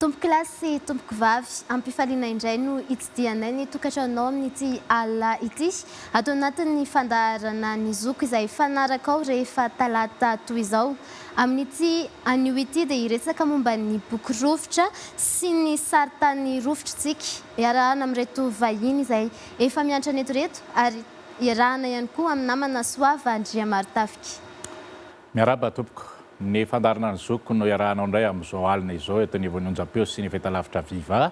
Tompokolahy sy tompokovavy, am-pifaliana indray no hitsidihanay ny tokantranonao amin'ity alina ity, ato anatin'ny fandaharana Ny Zoko izay fanarakao rehefa talata toy izao. Amin'ity anio ity dia hiresaka momba ny boky rovitra sy ny sarintany rovitra isika, iarahana amin'ireto vahiny izay efa miantrano eto ireto ary iarahana ihany koa amin'ny namana Soava Andriamarotafika. Miarahaba tompoko. Ny fandaharana ny zoko no iarahanao indray amin'izao alina izao eto anivon'ny onjam-peo sy ny fahitalavitra Viva.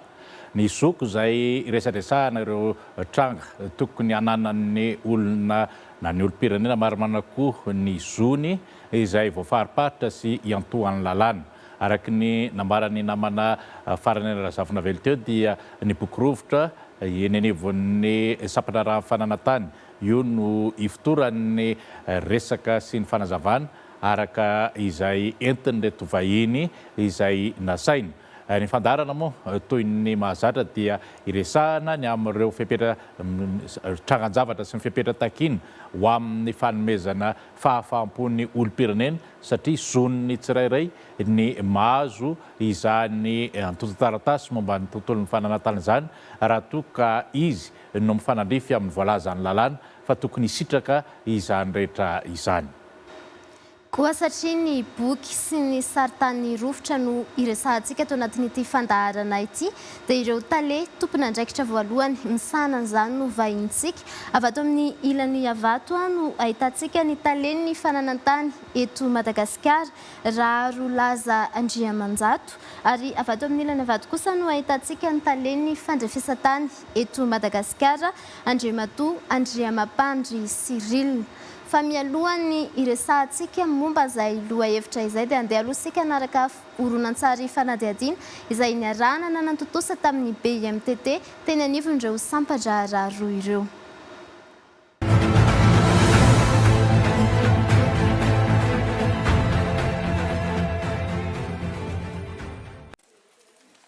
Ny zoko izay iresadresahana ireo tranga tokony hananan'ny olona na ny olom-pirenena marimarina koa ny zony izay voafariparitra sy iantohan'ny lalàna. Araka ny nambaran'ny namana Faranena Razafinavelo teo dia ny boky rovitra eny anivon'ny sampandraharahan'ny fananantany Io no ifotoran'ny resaka sy ny fanazavana araka izay entin'ireto vahiny izay nasaina. Ny fandaharana moa, toy ny mahazatra dia iresahana ny amin'ireo fepetra trangan-javatra sy ny fepetra takiana ho amin'ny fanomezana fahafaham-po ny olom-pirenena satria zon'ny tsirairay ny mahazo izany antontan-taratasy momba ny tontolon'ny fananantany izany raha toa ka izy no mifanandrify amin'ny voalazan'ny lalàna fa tokony hisitraka izany rehetra izany. Koa satria ny boky sy ny sarintany rovitra no iresahantsika ato anatin'ity fandaharana ity dia ireo tale tompon'andraikitra voalohany misahana an'izany no vahinintsika. Avy ato amin'ny ilany Iavato no ahitantsika ny talen'ny fananan-tany eto Madagasikara, Raharolaza Andriamanjato, ary avy ato amin'ny ilany Ivato kosa no ahitantsika ny talen'ny fandrefesan-tany eto Madagasikara, Andriamatoa Andriamampandry Cyril. Fa mialohan'ny hiresahantsika momba izay lohahevitra izay dia andeha aloha isika hanaraka horonantsary fanadihadiana izay niarahana nanantontosa tamin'ny BIMTT teny anivon'ireo sampan-draharaha roa ireo.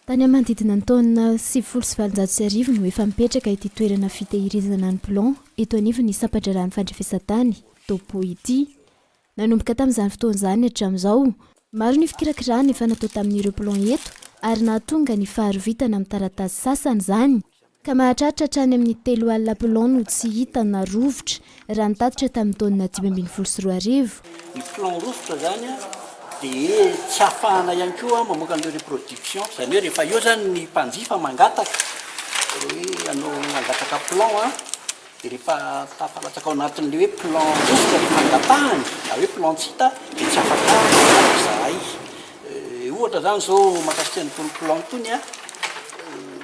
Tany amin'ny manodidina ny taona 1890 no efa mipetraka ity toerana fitehirizana ny plomb eto anivon'ny sampan-draharahan'ny fandrefesan-tany, Topo, ity. Nanomboka tamin'izany fotoana izany hatramin'izao, maro ny fikirakirana efa natao tamin'ireo plomb eto ary nahatonga ny faharovitana amin'ny taratasy sasany izany. Ka mahatratra hatrany amin'ny 30 plomb no tsy hita na rovitra, raha ny tatitra tamin'ny taona 2015. Ny plomb rovitra izany dia tsy ahafahana ihany koa mamoaka an'ilay reproduction, izany hoe rehefa eo izany ny mpanjifa mangataka hoe hanao hangataka plomb dia rehefa tafalatsaka ao anatin'ilay hoe plomb rovitra ilay fangatahany na hoe plomb tsy hita dia tsy afaka mamoaka izahay. Ohatra izany izao mahakasika an'itony plomb itony an,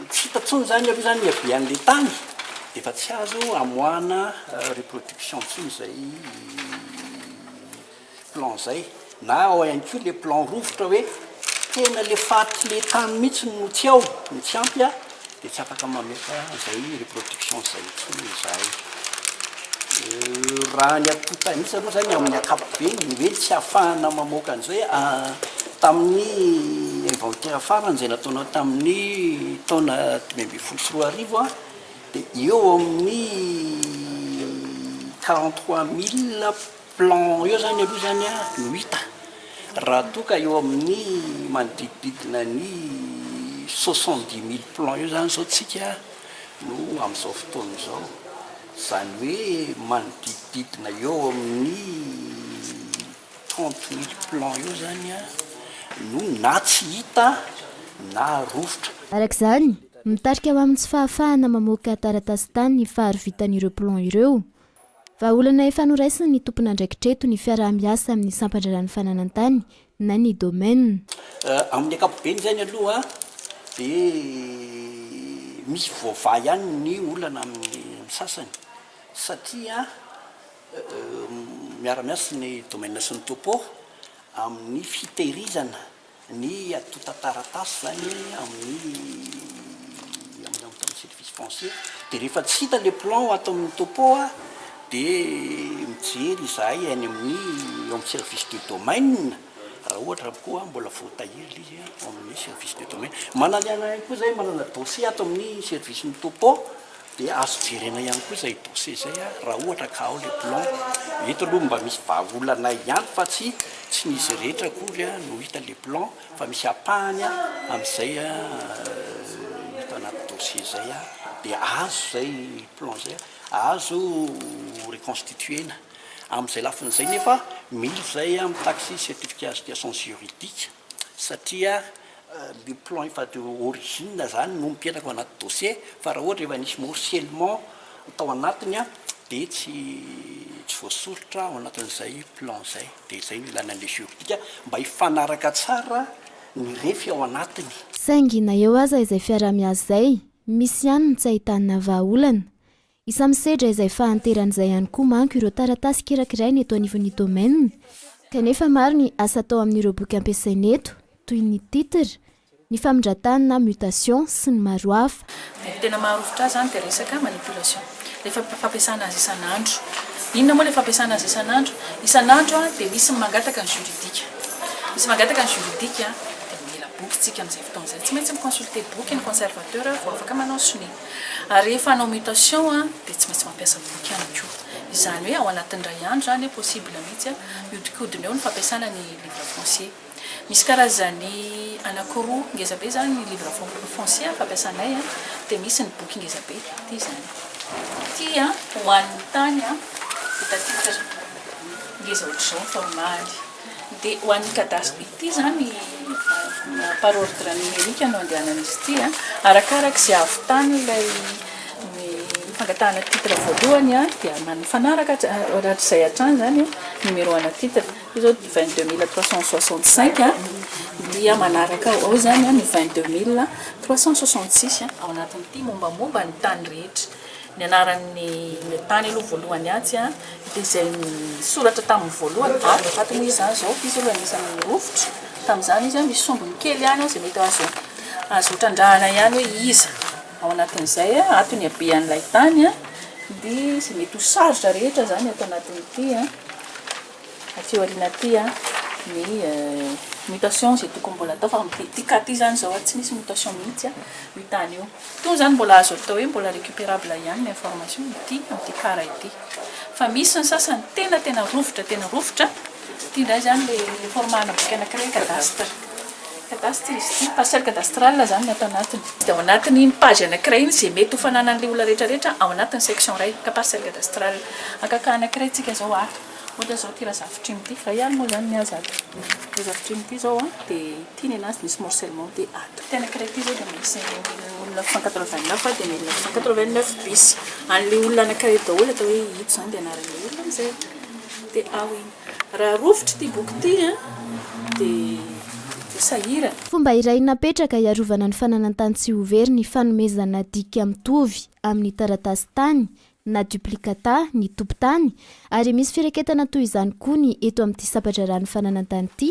Tsy hita intsony izany aloha izany ny habean'ilay tany dia efa tsy azo amoahana reproduction intsony izay plan izay. Na ao ihany koa ilay plan rovitra hoe tena ilay fatin'ilay tany mihitsy no tsy ao, no tsy ampy dia tsy afaka mametra an'izay reproduction izay intsony izahay. Raha ny antontan'isa aloha izany amin'ny ankapobeny ny hoe tsy ahafahana mamoaka an'izay tamin'ny inventaire farany izay nataonao tamin'ny taona 2015 dia eo amin'ny 43 000 plans eo izany aloha izany no hita raha toa ka eo amin'ny manodidididina ny 70 000 plans eo izany izao tsika no amin'izao fotoana izao. Izany hoe manodidididina eo amin'ny 30 000 plans eo izany no na tsy hita na rovitra. Araka izany, mitarika ho amin'ny tsy fahafahana mamoaka taratasin-tany ny faharovitan'ireo plans ireo. Vahaolana efa noraisin'ny tompon'andraikitra eto ny fiaraha-miasa amin'ny sampan-draharahan'ny fananan-tany na ny domaine. Amin'ny ankapobeny izany aloha dia misy voavaha ihany ny olana amin'ny sasany satria miara-miasa ny domaine sy ny topo amin'ny fitehirizana Ny antontan-taratasy izany amin'ny amin'ny amin'ny service foncier dia rehefa tsy hita ilay plan ato amin'ny topo dia mijery izahay any amin'ny eo amin'ny service de domaine raha ohatra koa mbola voatahiry ilay izy ao amin'ny service de domaine. Manana ihany koa izahay manana dossier ato amin'ny service ny topo. Dia azo jerena ihany koa izay dossier izay raha ohatra ka ao le plan. Eto aloha mba misy vahaolana ihany fa tsy tsy ny izy rehetra akory no hita le plan fa misy ampahany amin'izay hita anaty dossier izay dia azo izay plan izay azo reconstituer-na. Amin'izay lafiny izay nefa mila izay mitaky certificat situation juridique satria le plan efa d'origine zany no mipetraka ao anaty dossier fa raha ohatra efa nisy morcellement tao anatiny dia tsy tsy voasoritra ao anatin'izay plan izay, dia izay no ilana an'ilay juridique mba hifanaraka tsara ny refy ao anatiny. Saingy na eo aza izay fiaraha-miasa izay, misy ihany ny tsy ahitana vahaolana. Isan'ny misedra izay fahanterana izay ihany koa manko ireo taratasy kirakiraina eto anivon'ny domaine, kanefa maro ny asa atao amin'ireo boky ampiasaina eto, toy ny titre, ny famindran-tany na mutation sy ny maro hafa. Ny tena maharovitra ahy izany dia resaka manipulation. Ilay fampiasana azy isan'andro. Inona moa ilay fampiasana azy isan'andro? Isan'andro dia misy ny mangataka ny juridique. Misy mangataka ny juridique dia mila boky tsika amin'izay fotoana izay. Tsy maintsy mi-consulter boky ny conservateur vao afaka manao sonia. Ary rehefa hanao mutation dia tsy maintsy mampiasa boky ihany koa. Izany hoe ao anatin'ny iray andro izany possible mihitsy mihodinkodina eo ny fampiasana ny livre foncier. Misy karazany anankiroa ngeza be izany ny livre foncier fampiasanay dia misy ny boky ngeza be. Ity izany. Ity ho an'ny tany vita titre. Ngeza ohatr'izao ny format-ny. Dia ho an'ny cadastre, ity izany par ordre numérique no andehanan'izy ity an, arakaraka izay hahavitany ilay ny fangatahana titre voalohany an, dia mifanaraka hatratr'izay hatrany izany numéro ana titre, ity izao 22365 an, dia manaraka ao izany ny 22366 ao anatin'ity mombamomba ny tany rehetra. Ny anaran'ny tany aloha voalohany atsy an, dia izay nisoratra tamin'ny voalohany, ato, ato moa izy izany izao, izy aloha anisan'ny rovitra, tamin'izany izy an, misy sombiny kely ihany ao izay mety azo azo trandrahana ihany hoe iza ao anatin'izay an, ato ny habean'ilay tany an, dia izay mety ho sarotra rehetra izany ato anatin'ity an. Aty aoriana aty an, ny mutation izay tokony mbola atao fa amin'ity cas ity izany izao tsy misy mutation mihitsy an, io tany io. Itony izany mbola azo atao hoe mbola récupérable ihany ny information ity amin'ity cas iray ity. Fa misy ny sasany tena tena rovitra tena rovitra, ity indray izany ilay format-na boky anankiray cadastre. Cadastre izy ity, parcelle cadastrale izany ny ato anatiny. Dia ao anatin'iny page anankiray iny izay mety ho fananan'ilay olona rehetra rehetra ao anatin'ny section iray, ka parcelle cadastrale. Haka cas anankiray tsika izao ato. Ohatra izao ity Razafitrimo ity, iray ihany moa izany ny azy ato. Razafitrimo ity izao an, dia ity ny anazy misy morcellement dia ato. Ity anankiray ity izao dia misy 1989 dia 1989 bis. An'ilay olona anankiray daholo atao hoe ito izany dia anaran'ilay olona amin'izay. Dia ao iny. Raha rovitra ity boky ity an, dia ho sahirana. Fomba iray napetraka hiarovana ny fananan-tany tsy ho very ny fanomezana dika mitovy amin'ny taratasy tany na duplicata ny tompon-tany ary misy firaketana toy izany koa ny eto amin'ity sampan-draharahan'ny fananan-tany ity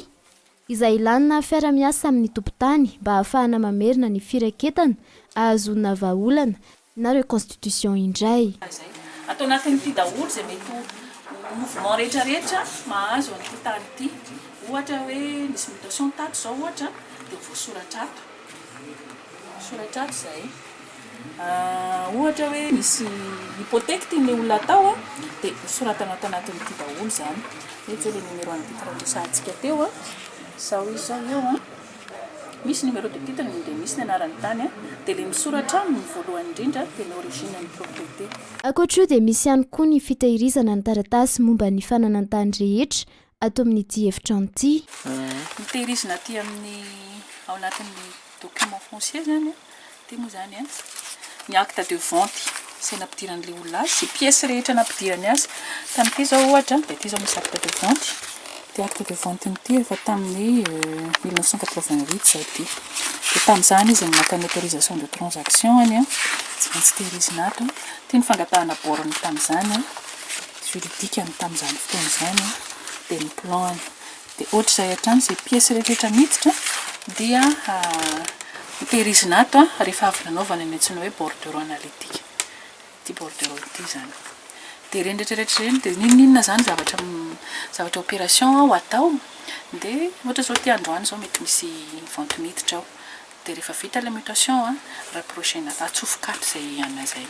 izay ilàna fiara-miasa amin'ny tompon-tany mba hahafahana mamerina ny firaketana ahazoana vahaolana na reconstitution indray. Izay. Ato anatin'ity daholo izay mety ho mouvement rehetra rehetra mahazo an'ity tany ity. Ohatra hoe nisy mutation tato izao ohatra dia voasoratra ato. Voasoratra ato izay. Ohatra hoe misy hypothèque tian'ilay olona atao dia soratana ato anatin'ity daholo izany. Eto izao ilay numéro an'ny titre noresahantsika teo. Izao izy izao eo an. Misy numéro de titre dia misy ny anaran'ny tany dia ilay misoratra aminy voalohany indrindra dia ny origine ny propriété. Ankoatra io dia misy ihany koa ny fitehirizana ny taratasy momba ny fananan-tany rehetra ato amin'ity efitrano ity. Ny tehirizina aty amin'ny ao anatin'ny document foncier izany an, ity moa izany an, ny acte de vente izay nampidiran'ilay olona azy, izay pièce rehetra nampidirany azy tamin'ity izao ohatra, dia ity izao misy acte de vente, ity acte de vente ity efa tamin'ny 1988 izao ity, dia tamin'izany izy no naka ny autorisation de transaction-ny an, tsy maintsy tehirizina ato, ity ny fangatahana borne tamin'izany an, juridique-ny tamin'izany fotoana izany an, dia ny plan-ny. Dia ohatr'izay hatrany izay pièce rehetra miditra dia hotehirizina ato rehefa avy nanaovana ny antsoina hoe bordereau analytique. Ity bordereau ity izany. Dia ireny rehetra rehetra ireny dia n'inon'inona izany zavatra zavatra opération ao atao dia ohatra izao ity androany izao mety misy vente miditra ao. Dia rehefa vita ilay mutation an, rapprocher-na, atsofoka ato izay anona izay.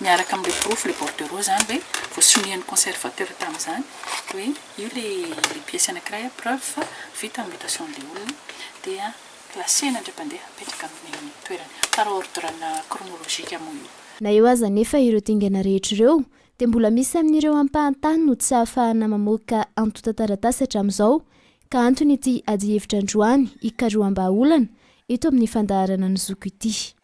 Miaraka amin'ilay porofo, ilay bordereau izany hoe voasonian'ny conservateur tamin'izany hoe io ilay ilay pièce anankiray preuve fa vita ny mutation-n'ilay olona. Dia classer-na indray mpandeha, apetraka amin'ny toerany. Par ordre-na chronologique moa io. Na eo aza anefa ireo dingana rehetra ireo dia mbola misy amin'ireo ampahan-tany no tsy ahafahana mamoaka antontan-taratasy hatramin'izao ka antony ity adihevitra androany hikaroham-bahaolana eto amin'ny fandaharana ny zoko ity.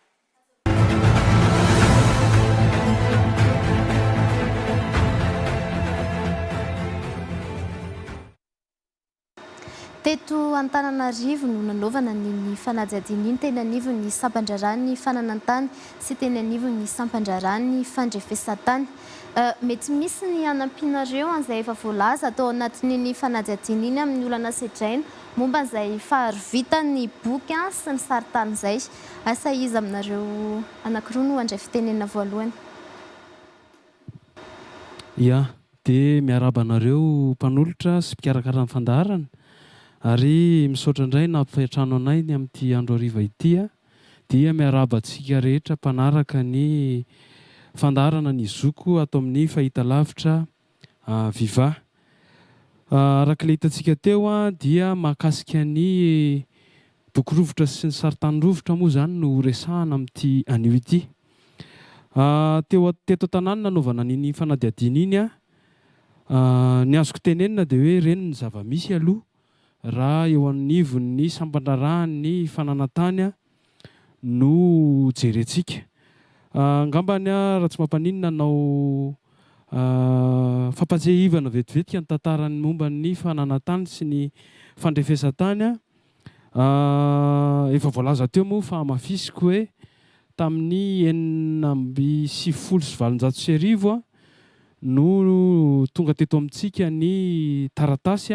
Teto Antananarivo no nanaovana an'iny fanadihadiana iny teny anivon'ny sampan-draharahan'ny fananan-tany sy teny anivon'ny sampan-draharahan'ny fandrefesan-tany. Mety misy ny hanampianareo an'izay efa voalaza tao anatin'iny fanadihadiana iny amin'ny olana sedraina momba an'izay faharovitan'ny boky sy ny sarintany izay. Asa iza aminareo anankiroa no handray fitenenana voalohany? Ya, dia miarahaba anareo mpanolotra sy mpikarakara ny fandaharana ary misaotra indray nampiantrano anay ny amin'ity andro hariva ity a! Dia miarahaba antsika rehetra mpanaraka ny fandaharana ny zoko ato amin'ny fahitalavitra Viva. Araka ilay hitantsika teo dia mahakasika ny boky rovitra sy ny sarintany rovitra moa izany no horesahana amin'ity anio ity. Teo teto an-tanàna nanaovana an'iny fanadihadiana iny aho. Ny azoko tenenina dia hoe ireny ny zava-misy aloha raha eo anivon'ny sampan-draharahan'ny fananan-tany no jerentsika. Angambany raha tsy mampaninona hanao fampatsiahivana vetivetika ny tantaran'ny momba ny fananan-tany sy ny fandrefesan-tany. Efa voalaza teo moa fa hamafisiko hoe tamin'ny 1896 no tonga teto amintsika ny taratasy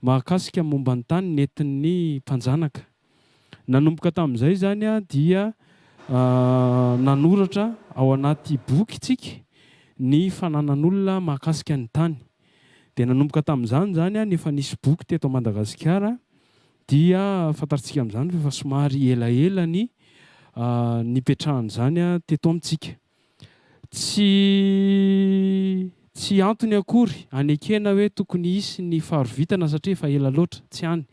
mahakasika momba ny tany nentin'ny mpanjanaka. Nanomboka tamin'izay izany dia nanoratra ao anaty boky tsika ny fananan'olona mahakasika ny tany. Dia nanomboka tamin'izany izany efa nisy boky teto Madagasikara dia fantatritsika amin'izany fa efa somary elaela ny nipetrahan'izany teto amintsika. Tsy tsy antony akory anekena hoe tokony hisy ny faharovitana satria efa ela loatra, tsy any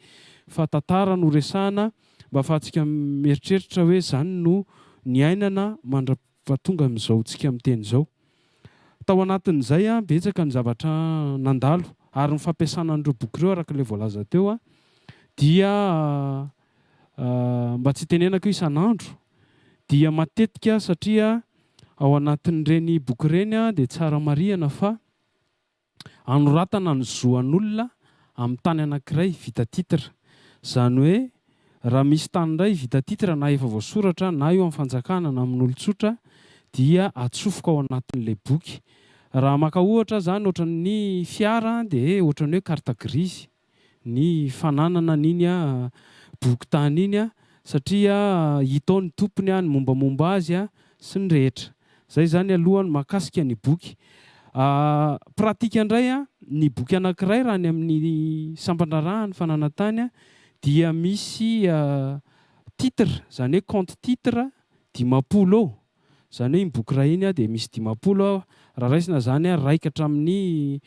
fa tantara no resahana mba afahantsika mieritreritra hoe izany no niainana mandra-pahatonga amin'izao tsika miteny izao. Tao anatin'izay, betsaka ny zavatra nandalo ary ny fampiasana an'ireo boky ireo araka ilay voalaza teo dia mba tsy hitenenako isan'andro dia matetika satria ao anatin'ireny boky ireny dia tsara marihana fa Anoratana ny zo an'olona amin'ny tany anankiray vita titre. Izany hoe raha misy tany iray vita titre na efa voasoratra na eo amin'ny fanjakana na amin'olon-tsotra dia atsofoka ao anatin'ilay boky. Raha maka ohatra aho izany ohatran'ny fiara dia ohatran'ny hoe carte grise. ny fananana an'iny boky tany iny satria hita ao ny tompony, ny mombamomba azy sy ny rehetra. Izay izany aloha ny mahakasika ny boky. Pratique indray, ny boky anankiray raha ny amin'ny sampan-draharahan'ny fananan-tany dia misy titre, izany hoe compte titre 50 eo. Izany hoe iny boky iray iny dia misy 50, raha raisina izany raika hatramin'ny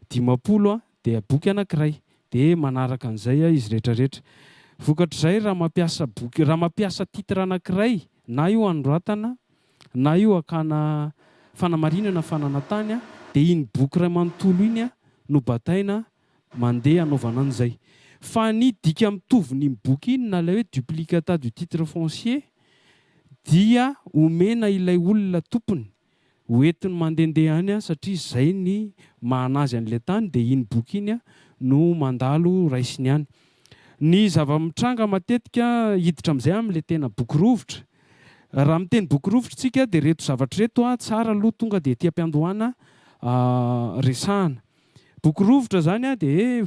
50 dia boky anankiray, dia manaraka an'izay izy rehetra rehetra. Vokatr'izay raha mampiasa boky, raha mampiasa titre anankiray na io anoratana na io hakana fanamarinana fananan-tany dia iny boky iray manontolo iny no bataina mandeha hanaovana an'izay. Fa ny dika mitovin'iny boky iny na ilay hoe duplicata du titre foncier dia omena ilay olona tompony Ho entiny mandehandeha any satria izay ny maha anazy an'ilay tany dia iny boky iny no mandalo raisiny any. Ny zava-mitranga matetika hiditra amin'izay amin'ilay tena boky rovitra. Raha miteny boky rovitra isika dia ireto zavatra ireto tsara aloha tonga dia ety am-piandohana resahana. Boky rovitra izany dia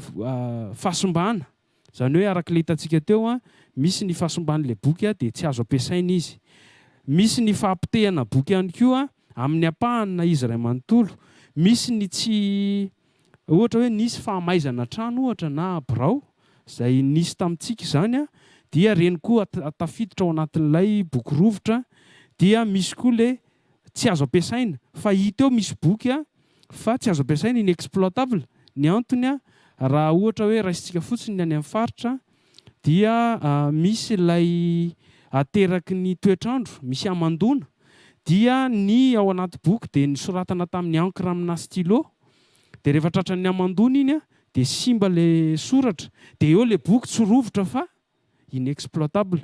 fahasimbana Izany hoe araka ilay hitantsika teo, misy ny fahasimban'ilay boky dia tsy azo ampiasaina izy. Misy ny fahapotehana boky ihany koa amin'ny ampahany na izy iray manontolo. Misy ny tsy, ohatra hoe nisy fahamaizana trano ohatra na birao izay nisy tamintsika izany. dia ireny koa tafiditra ao anatin'ilay boky rovitra, dia misy koa le tsy azo ampiasaina fa hita eo misy boky fa tsy azo ampiasaina, inexploitable, ny antony raha ohatra hoe raisintsika fotsiny ny any amin'ny faritra dia misy ilay ateraky ny toetr'andro, misy hamandoana, dia ny ao anaty boky dia nosoratana tamin'ny encre amina stylo, dia rehefa tratran'ny hamandoana iny dia simba ilay soratra, dia eo ilay boky tsy rovitra fa inexploitable.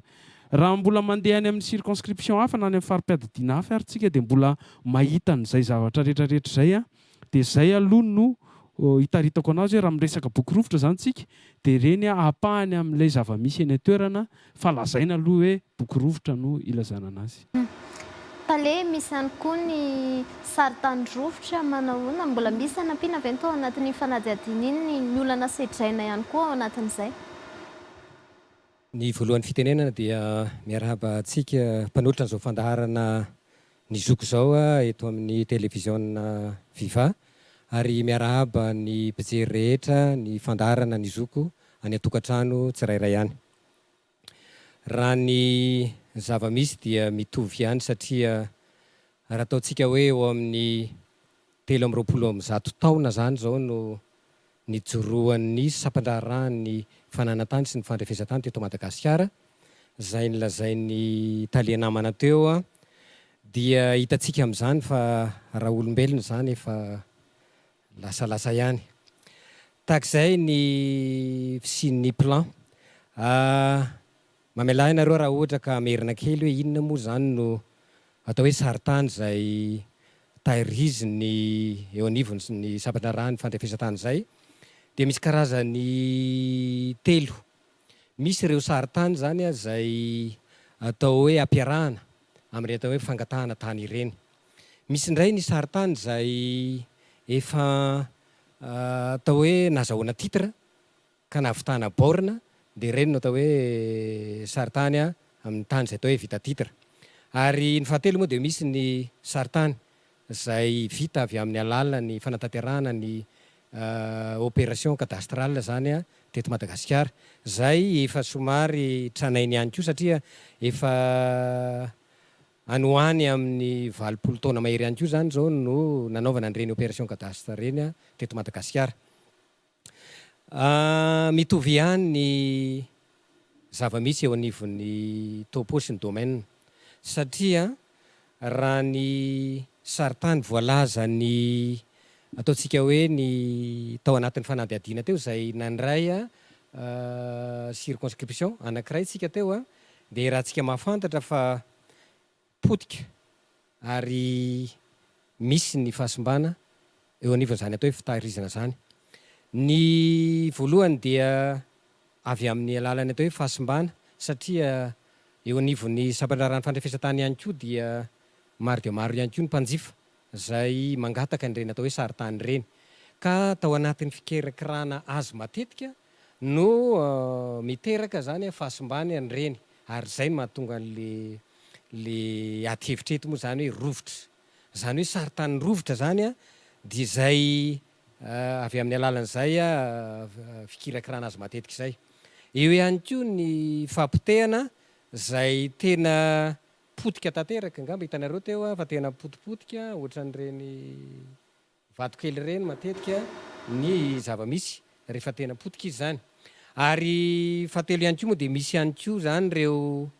Raha mbola mandeha any amin'ny circonscription hafa na any amin'ny fari-piadidiana hafa ary tsika dia mbola mahita an'izay zavatra rehetra rehetra izay dia izay aloha no itaritako anazy hoe raha miresaka boky rovitra izany tsika dia ireny ampahany amin'ilay zava-misy eny an-toerana fa lazaina aloha hoe boky rovitra no ilazana anazy. Tale, misy ihany koa ny sarintany rovitra, manahoana? Mbola misy hanampiana ve ny tao anatin'iny fanadihadiana iny ny olana sedraina ihany koa ao anatin'izay? Ny voalohan'ny fitenenana dia miarahaba antsika mpanolotra an'izao fandaharana Ny Zoko izao eto amin'ny televiziona Viva ary miarahaba ny mpijery rehetra ny fandaharana Ny Zoko any an-tokantrano tsirairay any. Raha ny zava-misy dia mitovy ihany satria raha ataontsika hoe eo amin'ny 123 taona izany izao no nijoroan'ny sampandraharahan'ny fananantany sy ny fandrefesantany teto Madagasikara, izay nolazain'ny tale namana teo, dia hitantsika amin'izany fa raha olombelona izany efa lasalasa ihany. Tahaka izay ny fisian'ny plan. Mamelà ianareo raha ohatra ka hamerina kely hoe inona moa izany no atao hoe sarintany izay tahiriziny eo anivon'ny sampan-draharahan'ny fandrefesan-tany izay dia misy karazany telo. Misy ireo sarintany izany izay atao hoe ampiarahana amin'ireny atao hoe fangatahana tany ireny. Misy indray ny sarintany izay efa atao hoe nazahoana titre ka nahavitana borne dia ireny no atao hoe sarintany amin'ny tany izay atao hoe vita titre. Ary ny fahatelo moa dia misy ny sarintany izay vita avy amin'ny alalan'ny fanatanterahana ny opération cadastrale izany teto Madagasikara, izay efa somary tranainy ihany koa satria efa any ho any amin'ny 80 taona mahery ihany koa izany izao no nanaovana an'ireny opération cadastre ireny teto Madagasikara. Mitovy ihany ny zava-misy eo anivon'ny topo sy ny domaine satria raha ny sarintany voalazan'ny ataontsika hoe ny tao anatin'ny fanadihadiana teo izay nandray circonscription anankiray tsika teo dia raha tsika mahafantatra fa potika ary misy ny fahasimbana eo anivon'izany atao hoe fitahirizana izany. Ny voalohany dia avy amin'ny alalan'ny atao hoe fahasimbana satria eo anivon'ny sampandraharahan'ny fandrefesan-tany ihany koa dia maro dia maro ihany koa ny mpanjifa izay mangataka an'ireny atao hoe sarintany ireny ka tao anatin'ny fikirakirana azy matetika no miteraka izany fahasimbany an'ireny ary izay no mahatonga an'le le ady hevitra eto moa izany hoe rovitra. Izany hoe sarintany rovitra izany dia izay avy amin'ny alalan'izay fikirakirana azy matetika izay. Eo ihany koa ny fahapotehana izay tena potika tanteraka, angamba hitanareo teo fa tena potipotika ohatran'ireny Vato kely ireny matetika ny zava-misy rehefa tena potika izy izany. Ary fahatelo ihany koa moa dia misy ihany koa izany ireo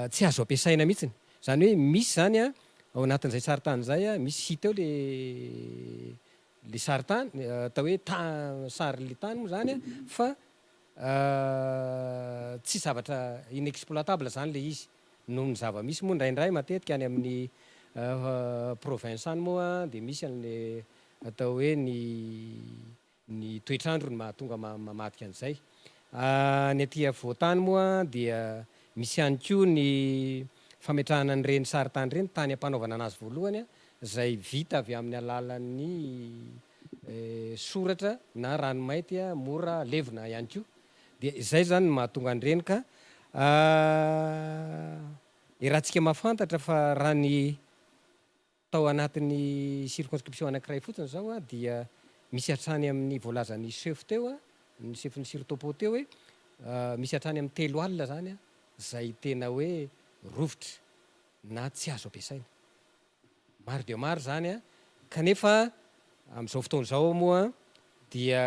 tsy azo ampiasaina mihitsiny. Izany hoe misy izany ao anatin'izay sarintany izay, misy hita eo le le sarintany, atao hoe sary le tany moa izany fa tsy zavatra inexploitable izany le izy. Noho ny zava-misy moa indraindray matetika any amin'ny province any moa dia misy an'le atao hoe ny ny toetr'andro no mahatonga mamadika an'izay. Ny aty afovoan-tany moa dia misy ihany koa ny fametrahana an'ireny sarintany ireny tany am-panaovana anazy voalohany izay vita avy amin'ny alalan'ny soratra na ranomainty mora levona ihany koa. Dia izay izany no mahatonga an'ireny ka iarahantsika mahafantatra fa raha ny tao anatin'ny circonscription anankiray fotsiny izao dia misy hatrany amin'ny voalazan'ny chef teo, ny chefin'ny cirtopo teo hoe. Misy hatrany amin'ny 30 izany izay tena hoe rovitra na tsy azo ampiasaina. Maro dia maro izany kanefa amin'izao fotoana izao moa dia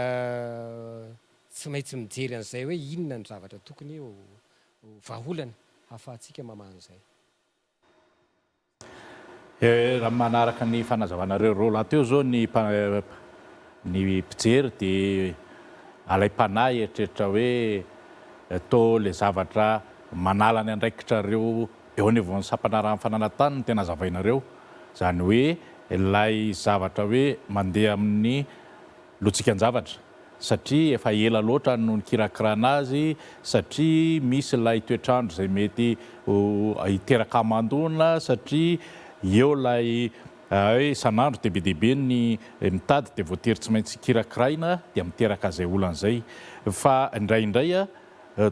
tsy maintsy mijery an'izay hoe inona ny zavatra tokony ho vahaolana hahafahantsika mamaha an'izay. Raha manaraka ny fanazavanareo roa lahy teo izao ny ny mpijery dia alaim-panahy hieritreritra hoe toa ilay zavatra manala ny andraikitrareo eo anivon'ny sampanarahan'ny fananantany no tena hazavainareo. Izany hoe ilay zavatra hoe mandeha amin'ny lojikan-javatra satria efa ela loatra no nikirakirana azy, satria misy ilay toetr'andro izay mety ho hiteraka hamandoana, satria eo ilay hoe isan'andro dia be dia be ny mitady dia voatery tsy maintsy kirakiraina dia miteraka izay olana izay. Fa indraindray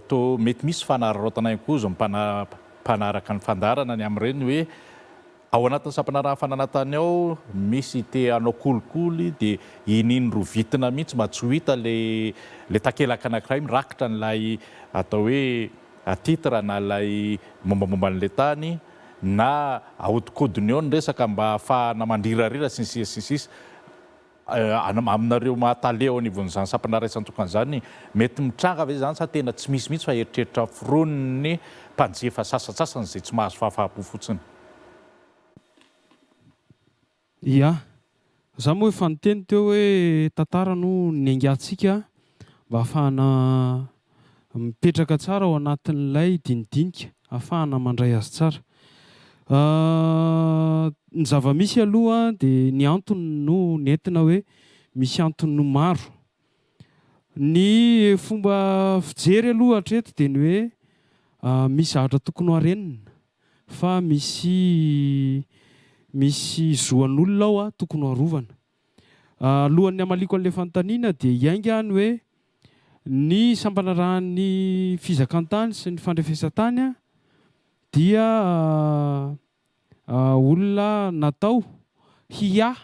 toa mety misy fanararaotana ihany koa izao mpanaraka ny fandaharana ny amin'ireny hoe Ao anatin'ny sampanarahan'ny fananantany ao misy te hanao kolikoly dia iniany rovitina mihitsy mba tsy ho hita le le takelaka anankiray mirakitra an'ilay atao hoe titre na ilay mombamomba an'ilay tany na ahodikodiny eo ny resaka mba hahafahana mandrirarira sy ny sisa sy ny sisa. Aminareo maha tale eo anivon'izany sampana raisan-tokana izany, mety mitranga ve izany sa tena tsy misy mihitsy fa eritreritra foronin'ny mpanjifa sasantsasany izay tsy mahazo fahafaham-po fotsiny? Ia. Za moa efa niteny teo hoe tantara no niaingantsika mba hahafahana mipetraka tsara ao anatin'ilay dinidinika ahafahana mandray azy tsara. Ny zava-misy aloha dia ny antony no nentina hoe misy antony maro. Ny fomba fijery aloha hatreto dia ny hoe misy zavatra tokony ho harenina fa misy misy zo an'olona ao tokony ho arovana. Alohan'ny hamaliako an'ilay fanontaniana dia hiainga aho ny hoe ny sampanarahan'ny fizakan-tany sy ny fandrefesan-tany dia olona natao hiahy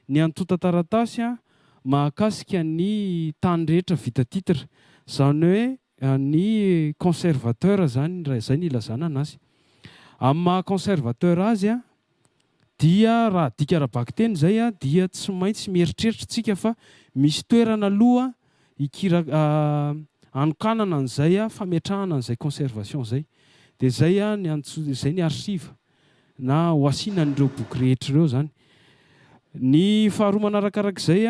ny antontan-taratasy mahakasika ny tany rehetra vita titre, izany hoe ny conservateur izany raha izay no ilazana anazy. Amin'ny maha conservateur azy dia raha adika ara-bakiteny izay dia tsy maintsy mieritreritra isika fa misy toerana aloha hikira hanokanana an'izay fametrahana an'izay conservation izay. Dia izay ny antso izay ny archive na ho asiana an'ireo boky rehetra ireo izany. Ny faharoa manarakarak'izay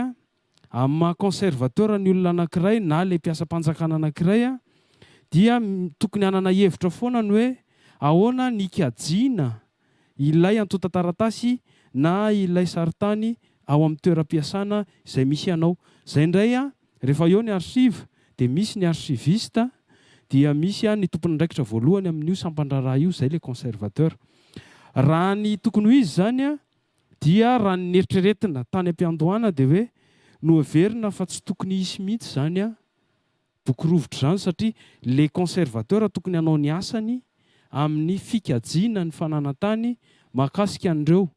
Amin'ny maha conservateur ny olona anankiray na ilay mpiasam-panjakana anankiray dia tokony hanana hevitra foana ny hoe ahoana ny hikajiana ilay antontan-taratasy na ilay sarintany ao amin'ny toeram-piasana izay misy anao. Izay indray rehefa eo ny archive dia misy ny archiviste dia misy ny tompon'andraikitra voalohany amin'io sampan-draharaha io, izay ilay conservateur. Raha ny tokony ho izy izany Dia raha ny neritreretina tany am-piandohana dia hoe noheverina fa tsy tokony hisy mihitsy izany boky rovitra izany satria les conservateurs tokony hanao ny asany amin'ny fikajiana ny fananan-tany mahakasika an'ireo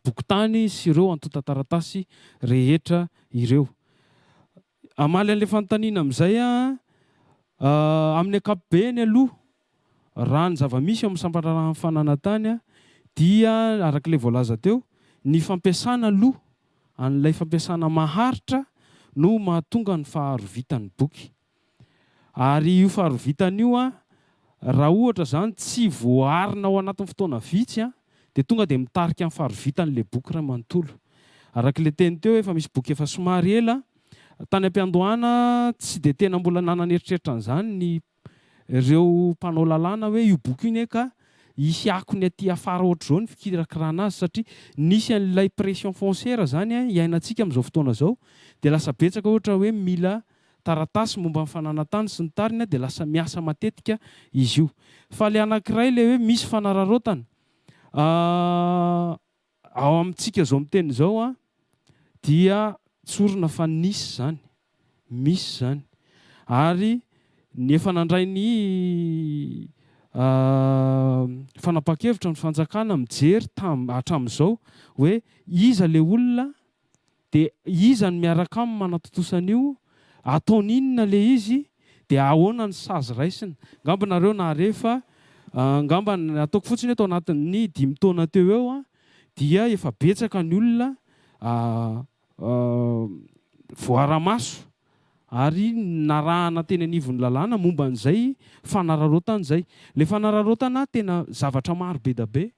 bokin-tany sy ireo antontan-taratasy rehetra ireo. Hamaly an'ilay fanontaniana amin'izay aho, amin'ny ankapobeny aloha Raha ny zava-misy eo amin'ny sampandraharahan'ny fananan-tany dia araka ilay voalaza teo, ny fampiasana aloha an'ilay fampiasana maharitra no mahatonga ny faharovitan'ny boky. Ary io faharovitana io raha ohatra izany tsy voaarina ao anatin'ny fotoana vitsy dia tonga dia mitarika ny faharovitan'ilay boky iray manontolo. Araka ilay teny teo efa misy boky efa somary ela, tany am-piandohana tsy dia tena mbola nanana eritreritra an'izany ny ireo mpanao lalàna hoe io boky io anie ka hisy akony aty afara ohatr'izao ny fikirakirana azy satria nisy an'ilay pression foncière izany iainantsika amin'izao fotoana izao dia lasa betsaka ohatra hoe mila taratasy momba ny fananan-tany sy ny tariny dia lasa miasa matetika izy io. Fa ilay anankiray ilay hoe misy fanararaotana Ao amintsika izao miteny izao an, dia tsorina fa nisy izany, misy izany. Ary ny efa nandray ny fanapahan-kevitra ny fanjakana mijery tam hatramin'izao hoe iza ilay olona dia iza no miaraka aminy manatontosa an'io, ataony inona ilay izy. Dia ahoana ny sazy raisina? Angamba nareo nahare fa angamba ataoko fotsiny hoe tao anatin'ny dimy taona teo eo dia efa betsaka ny olona voara-maso ary narahana teny anivon'ny lalàna momba an'izay fanararaotana izay. Ilay fanararaotana tena zavatra maro be da be.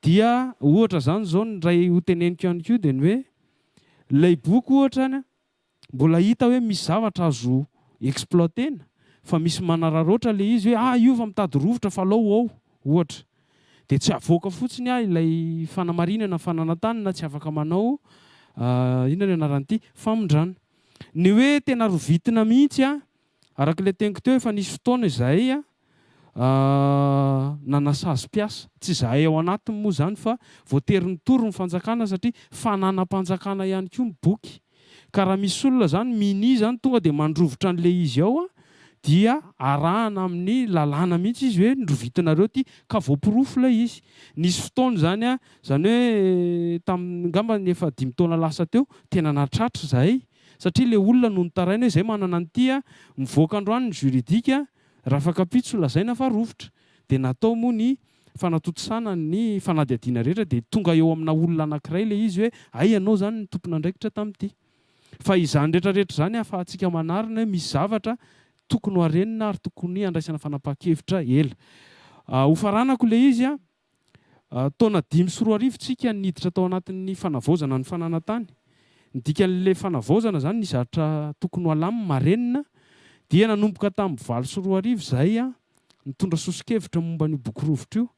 Dia ohatra izany izao ny iray hoteneniko ihany koa dia ny hoe ilay boky ohatra any mbola hita hoe misy zavatra azo exploiter-na fa misy manararaotra ilay izy hoe ah io fa mitady rovitra fa alao ao ohatra. Dia tsy avoaka fotsiny ah ilay fanamarinana fananan-tany na tsy afaka manao inona ny anaran'ity famindrana. Ny hoe tena rovitina mihitsy ah araka ilay teniko teo efa nisy fotoana izahay nanasazy mpiasa. Tsy izahay ao anatiny moa izany fa voatery nitory ny fanjakana satria fananam-panjakana ihany koa ny boky. Ka raha misy olona izany minia izany tonga dia mandrovitra an'ilay izy ao dia arahana amin'ny lalàna mihitsy izy hoe norovitinareo ity ka voaporofo ilay izy. Nisy fotoana izany, izany hoe tamin'ny angamba ny efa dimy taona lasa teo, tena nahatratra izahay satria ilay olona no nitaraina hoe izay manana an'ity, mivoaka androany ny juridique, Rafakampitso lazaina fa rovitra. Dia natao moa ny fanatontosana ny fanadihadiana rehetra dia tonga eo amina olona anankiray ilay izy hoe hay ianao izany no tompon'andraikitra tamin'ity. Fa izany rehetra rehetra izany ahafahantsika manarina hoe misy zavatra tokony ho arenina ary tokony handraisana fanapahan-kevitra ela. Hofaranako ilay izy an. Taona 2005 tsika niditra tao anatin'ny fanavaozana ny fananan-tany. Ny dikan'ilay fanavaozana izany ny zatra tokony ho alamina, marenina, dia nanomboka tamin'ny 2008 izahay nitondra soso-kevitra momba an'io boky rovitra io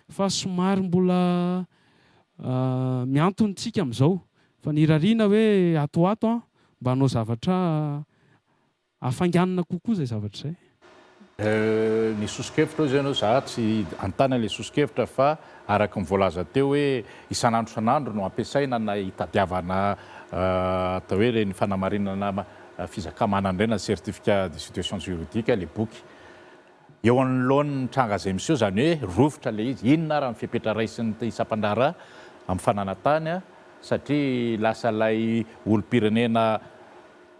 fa somary mbola mihantona tsika amin'izao fa ny irariana hoe ato ho ato mba hanao zavatra Hafainganina kokoa izay zavatra izay. Ny soso-kevitra hoy ianao, za tsy hanontany an'ilay soso-kevitra fa araka ny voalaza teo hoe isan'andro isan'andro no ampiasaina na hitadiavana atao hoe ireny fanamarinana fizaka-manana ireny na certificat de situation juridique ilay boky. Eo anoloan'ny tranga izay miseho izany hoe rovitra ilay izy, inona ary ny fepetra raisin'ny sampandraharaha amin'ny fananan-tany satria lasa ilay olom-pirenena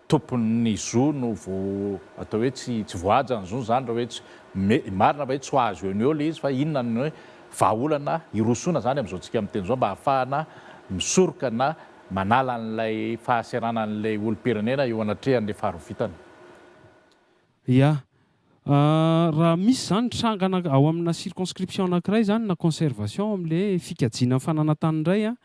tompon'ny zo no vo atao hoe tsy tsy voahaja ny zony zany raha hoe tsy me marina va hoe tsy ho azo eo no eo le izy fa inona no hoe vahaolana hirosoana zany amin'izao tsika miteny izao mba hahafahana misoroka na manala an'ilay fahaseranan'ilay olom-pirenena eo anatrehan'ilay faharovitana. Ya. Raha misy izany tranga ana ao amina circonscription anankiray izany na conservation ao amin'ilay fikajiana ny fananan-tany indray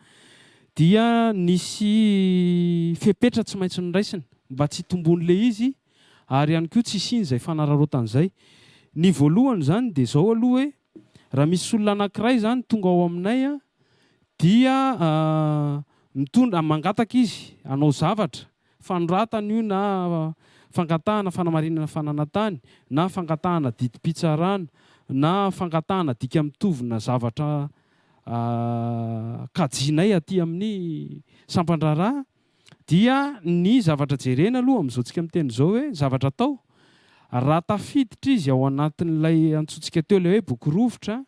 dia nisy fepetra tsy maintsy noraisina mba tsy hitomboan'ilay izy ary ihany koa tsy hisian'izay fanararaotana izay. Ny voalohany izany dia izao aloha hoe raha misy olona anankiray izany tonga ao aminay dia mitondra mangataka izy hanao zavatra Fanoratana io na fangatahana fanamarinana fananan-tany na fangatahana didim-pitsarana na fangatahana dika mitovina zavatra kajianay aty amin'ny sampan-draharaha dia ny zavatra jerena aloha amin'izao tsika miteny izao hoe zavatra atao raha tafiditra izy ao anatin'ilay antsointsika teo ilay hoe boky rovitra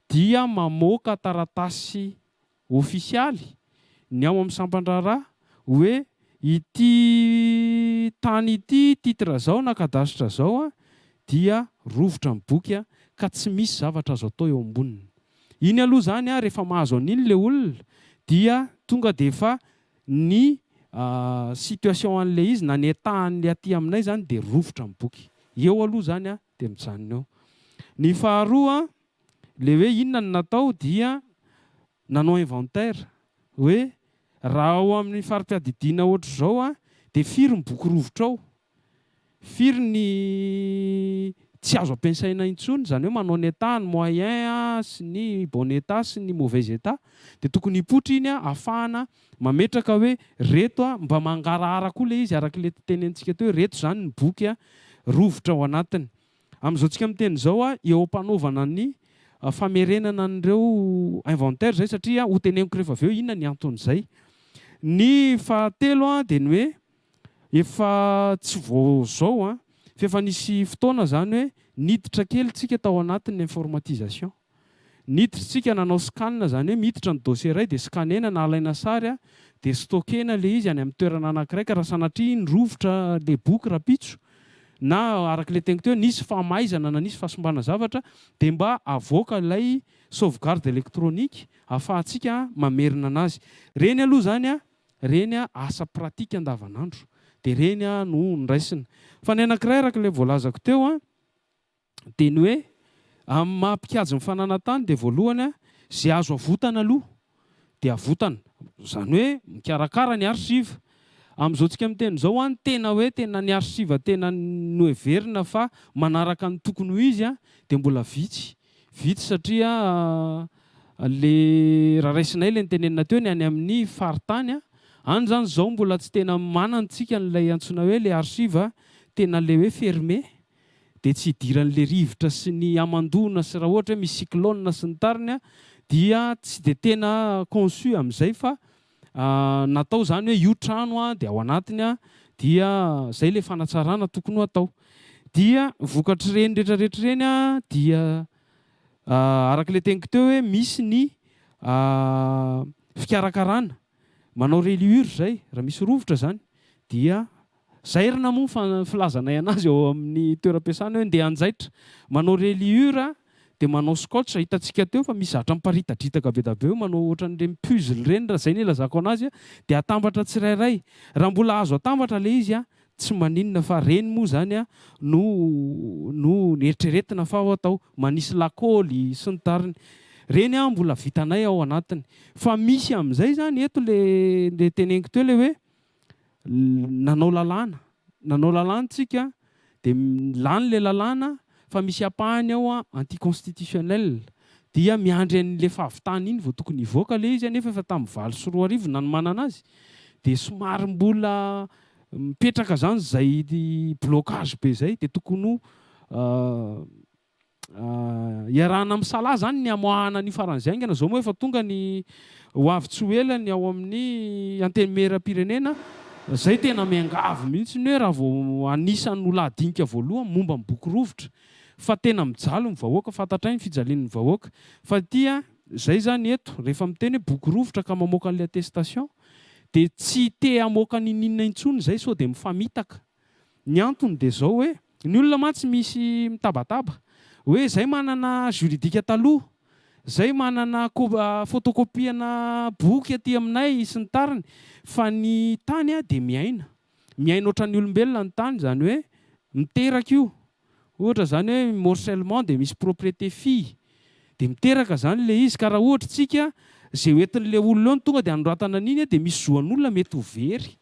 dia mamoaka taratasy ofisialy ny ao amin'ny sampan-draharaha hoe ity tany ity titre zao na cadastre zao dia rovitra ny boky ka tsy misy zavatra azo atao eo amboniny. Iny aloha izany rehefa mahazo an'iny ilay olona dia tonga dia efa ny situation an'ilay izy na ny état an'ilay aty aminay izany dia rovitra ny boky. Eo aloha izany dia mijanona eo. Ny faharoa Le hoe inona no natao dia nanao inventaire hoe raha ao amin'ny fari-piadidiana ohatr'izao an, dia firy ny boky rovitra ao, firy ny tsy azo ampiasaina intsony, izany hoe manao ny état, ny moyen sy ny bon état sy ny mauvais état, dia tokony hipoitra iny ahafahana mametraka hoe reto an, mba mangarahara koa ilay izy araka ilay tenenintsika teo hoe reto izany ny boky rovitra ao anatiny. Amin'izao tsika miteny izao a, eo am-panaovana ny famerenana an'ireo inventaire izay satria ho teneniko rehefa avy eo inona ny anton'izay. Ny fahatelo a dia ny hoe efa tsy vao izao a, fa efa nisy fotoana izany hoe niditra kely tsika tao anatin'ny informatisation. Niditra tsika nanao scan izany hoe miditra ny dossier iray dia scanena na alaina sary dia stockena ilay izy any amin'ny toerana anankiray ka raha sanatria iny rovitra ilay boky rahampitso. na araka ilay teniko teo hoe nisy fahamaizana na nisy fahasimbana zavatra dia mba avoaka ilay sauvegarde électronique ahafahantsika mamerina anazy. Ireny aloha izany an, ireny asa pratique andavanandro dia ireny no noraisina. Fa ny anankiray araka ilay voalazako teo an, dia ny hoe amin'ny maha mpikajy ny fananan-tany dia voalohany izay azo avotana aloha dia avotana, izany hoe mikarakara ny archive. Amin'izao tsika miteny izao an, tena hoe tena ny archive tena noheverina fa manaraka ny tokony ho izy an, dia mbola vitsy. Vitsy satria le raha raisinay le notenenina teo ny any amin'ny faritany an, any izany izao mbola tsy tena manana tsika an'ilay antsoina hoe le archive tena le hoe fermé. dia tsy hidiran'le rivotra sy ny hamandoana sy raha ohatra hoe misy cyclone sy ny tariny dia tsy dia tena conçu amin'izay fa natao izany hoe io trano dia ao anatiny dia zay le fanatsarana tokony ho atao. Dia vokatr'ireny retraretra ireny dia araka le teniko teo hoe misy ny fikarakarana manao reliure zay raha misy rovitra zany dia Zairina moa ny filazanay anazy ao amin'ny toeram-piasana hoe ndeha hanjaitra. Manao reliure dia manao scotch, hitantsika teo fa misy zavatra miparitadritaka be dia be eo, manao ohatran'ireny puzzle ireny raha izay no ilazako anazy, dia atambatra tsirairay. Raha mbola azo atambatra ilay izy tsy maninona fa ireny moa izany no no eritreretina fa ho atao. Manisy lakaoly sy ny tariny. Ireny mbola vitanay ao anatiny. Fa misy amin'izay izany eto ilay ilay teneniko teo ilay hoe nanao lalàna, nanao lalàna tsika dia lany ilay lalàna fa misy ampahany ao anti-constitutionnel dia miandry an'ilay fahavitana iny vao tokony hivoaka ilay izy nefa efa tamin'ny 2008 nanomanana azy dia somary mbola mipetraka izany izay blocage be izay dia tokony ho Iarahana misalahy izany ny hamoahana an'io faran'izay haingana. Izao moa efa tonga ny ho avy tsy ho ela ny ao amin'ny Antenimierampirenena. Izay tena miangavy mihitsy ny hoe raha vao anisan'ny ho lahadinika voalohany momba ny boky rovitra fa tena mijaly ny vahoaka, fantatray ny fijalian'ny vahoaka. Fa ity an, izay izany eto, rehefa miteny hoe boky rovitra ka mamoaka an'ilay attestation dia tsy te hamoaka n'inon'inona intsony izay sao dia mifamitaka. Ny antony dia izao hoe, ny olona mantsy misy mitabataba hoe zay manana juridique taloha, zay manana photocopie-na boky aty aminay sy ny tariny, fa ny tany dia miaina. Miaina ohatran'ny olombelona ny tany, izany hoe miteraka io. Ohatra izany hoe morcellement dia misy propriété fille dia miteraka izany ilay izy ka raha ohatra tsika izay ho entin'ilay olona eo no tonga dia anoratana an'iny dia misy zo an'olona mety ho very.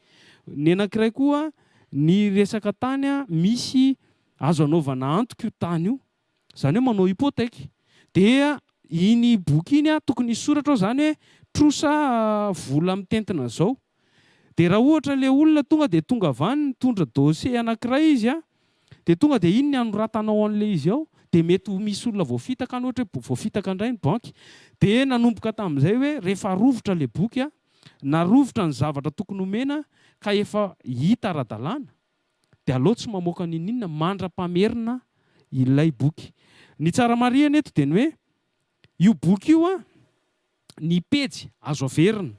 Ny anankiray koa ny resaka tany misy azo anaovana antoka io tany io izany hoe manao hypothèque dia iny boky iny tokony hisy soratra ao izany hoe trosa vola mitentina izao Dia raha ohatra ilay olona tonga dia tonga avy any mitondra dossier anankiray izy an, dia tonga dia iny ny anoratanao an'ilay izy ao, dia mety ho misy olona voafitaka any ohatra hoe voafitaka indray ny banky. Dia nanomboka tamin'izay hoe rehefa rovitra ilay boky an, na rovitra ny zavatra tokony homena ka efa hita ara-dalàna, dia aleo tsy mamoaka n'inon'inona mandra-pamerina ilay boky. Ny tsara marihana eto dia ny hoe io boky io an, ny pejy azo averina.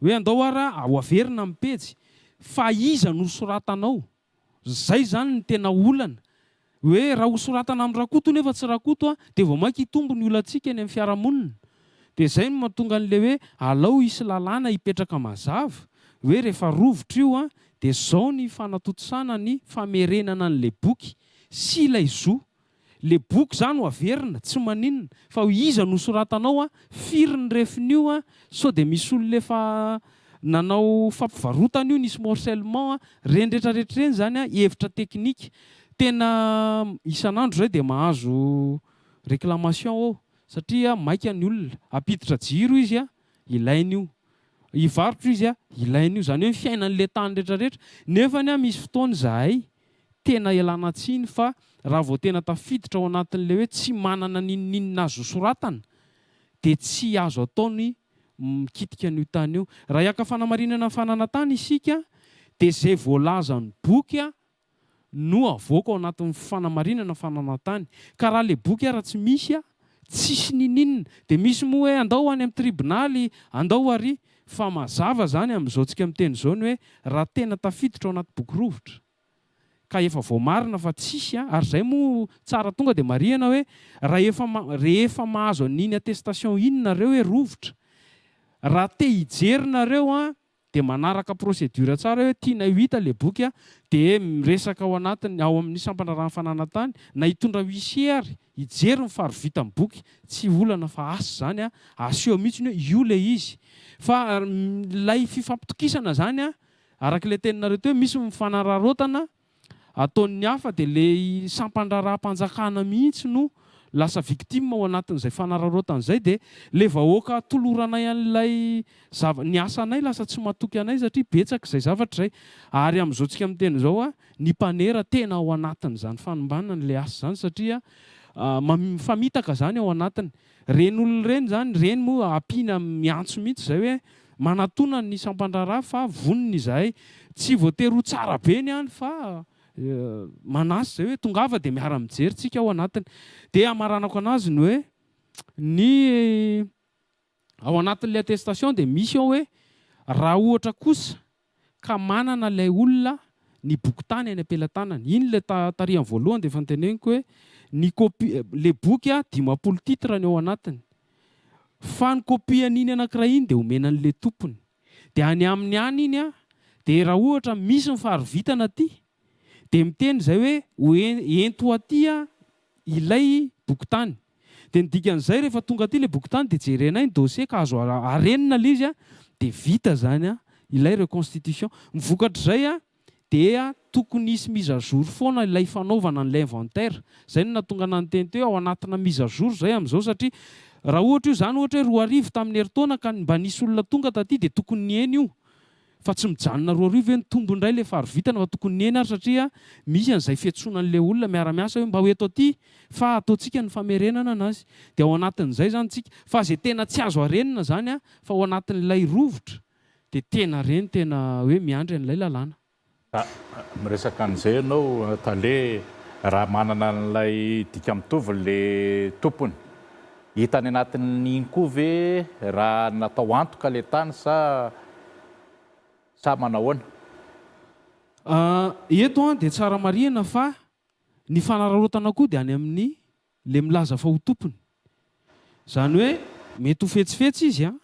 Hoe andao ara ho averina ny pejy fa iza no soratanao? Zay zany ny tena olana. Hoe raha ho soratana amin'i Rakoto nefa tsy Rakoto dia vao mainka hitombo ny olantsika eny amin'ny fiarahamonina. Dia zay no mahatonga an'ilay hoe alao hisy lalàna hipetraka mazava hoe rehefa rovitra io dia zao ny fanatontosana ny famerenana an'ilay boky sy ilay zo Le boky zany ho averina, tsy maninona, fa ho iza no soratanao a, firy ny refin'io a, sao dia misy olona efa nanao fampivarotana io nisy morcellement a, reny rehetra rehetra ireny zany a hevitra teknika, tena isan'andro zay dia mahazo réclamation ao satria maika ny olona, hampiditra jiro izy a, ilainy io, hivarotra izy a, ilainy io, zany hoe ny fiainan'le tany rehetra rehetra, nefany a misy fotoana izahay tena ialana tsiny fa raha vao tena tafiditra ao anatin'ilay hoe tsy manana n'inon'inona azo soratana dia tsy azo atao ny mikitika an'io tany io. Raha hiaka fanamarinana ny fananan-tany isika dia izay voalazan'ny boky no avoaka ao anatin'ny fanamarinana fananan-tany. Ka raha ilay boky ara tsy misy, tsisy n'ininona. Dia misy moa hoe andao any amin'ny tribonaly, andao ary. Fa mazava izany amin'izao tsika miteny izao ny hoe raha tena tafiditra ao anaty boky rovitra. ka efa voamarina fa tsisy a, ary izay moa tsara tonga dia marihana hoe rahefa rehefa mahazo an'iny attestation iny nareo hoe rovitra, raha te hijery nareo an dia manaraka procédure tsara hoe tianay ho hita le boky a, dia miresaka ao anatiny ao amin'ny sampandraharahan'ny fananantany na hitondra huissier ary hijery ny faharovitan'ny boky, tsy olana fa asa izany a, aseho mihitsy hoe io le izy fa ilay fifampitokisana izany a, araka ilay teninareo teo misy ny fanararaotana ataon'ny hafa dia ilay sampan-draharaham-panjakana mihitsy no lasa victime ao anatin'izay fanararaotana izay dia ilay vahoaka toloranay an'ilay zava ny asanay lasa tsy matoky anay satria betsaka izay zavatra izay ary amin'izao tsika miteny izao a ny mpanera tena ao anatin'izany fanombanana ilay asa izany satria mifamitaka izany ao anatiny Ireny olona ireny izany, ireny moa ampiana miantso mihitsy izay hoe manatona ny sampandraharaha fa vonona izahay. Tsy voatery ho tsara be ny any fa manasa izay hoe tongava dia miara-mijery tsika ao anatiny. Dia hamaranako anazy ny hoe ny ao anatin'ilay attestation dia misy ao hoe raha ohatra kosa ka manana ilay olona ny bokin-tany any am-pelatanany. Iny ilay tarihan'ny voalohany dia efa noteneniko hoe ny copie, ilay boky 50 titres ny ao anatiny. Fa ny copie an'iny anankiray iny dia omena an'ilay tompony. Dia any aminy any iny dia raha ohatra misy ny faharovitana aty dia miteny izay hoe ho ento aty ilay bokin-tany. Dia ny dikan'izay rehefa tonga aty ilay bokin-tany dia jerenay ny dossier ka azo arenina ilay izy dia vita izany ilay reconstitution. Ny vokatr'izay dia tokony hisy mise à jour foana ilay fanaovana an'ilay inventaire. Izay no nahatonga anah niteny teo hoe ao anatina mise à jour izay amin'izao satria raha ohatra io izany ohatra hoe 2000 tamin'ny herintaona ka mba nisy olona tonga taty dia tokony nihena io. Fa tsy mijanona 2000 ve nitombo indray le faharovitana fa tokony nihena ary satria misy an'izay fiantsoana an'le olona miara-miasa hoe mba ho eto aty fa ataontsika ny famerenana anazy. Dia ao anatin'izay izany tsika. Fa izay tena tsy azo arenina izany an, fa ao anatin'ilay rovitra dia tena reny tena hoe miandry an'ilay lalàna. Ka miresaka an'izay ianao tale raha manana an'ilay dika mitovy le tompony. Hita any anatin'iny koa ve raha natao antoka le tany sa sa manahoana? Eto an dia tsara marihina fa ny fanararaotana koa dia any amin'ny le milaza fa ho tompony. Izany hoe mety ho fetsifetsy izy an,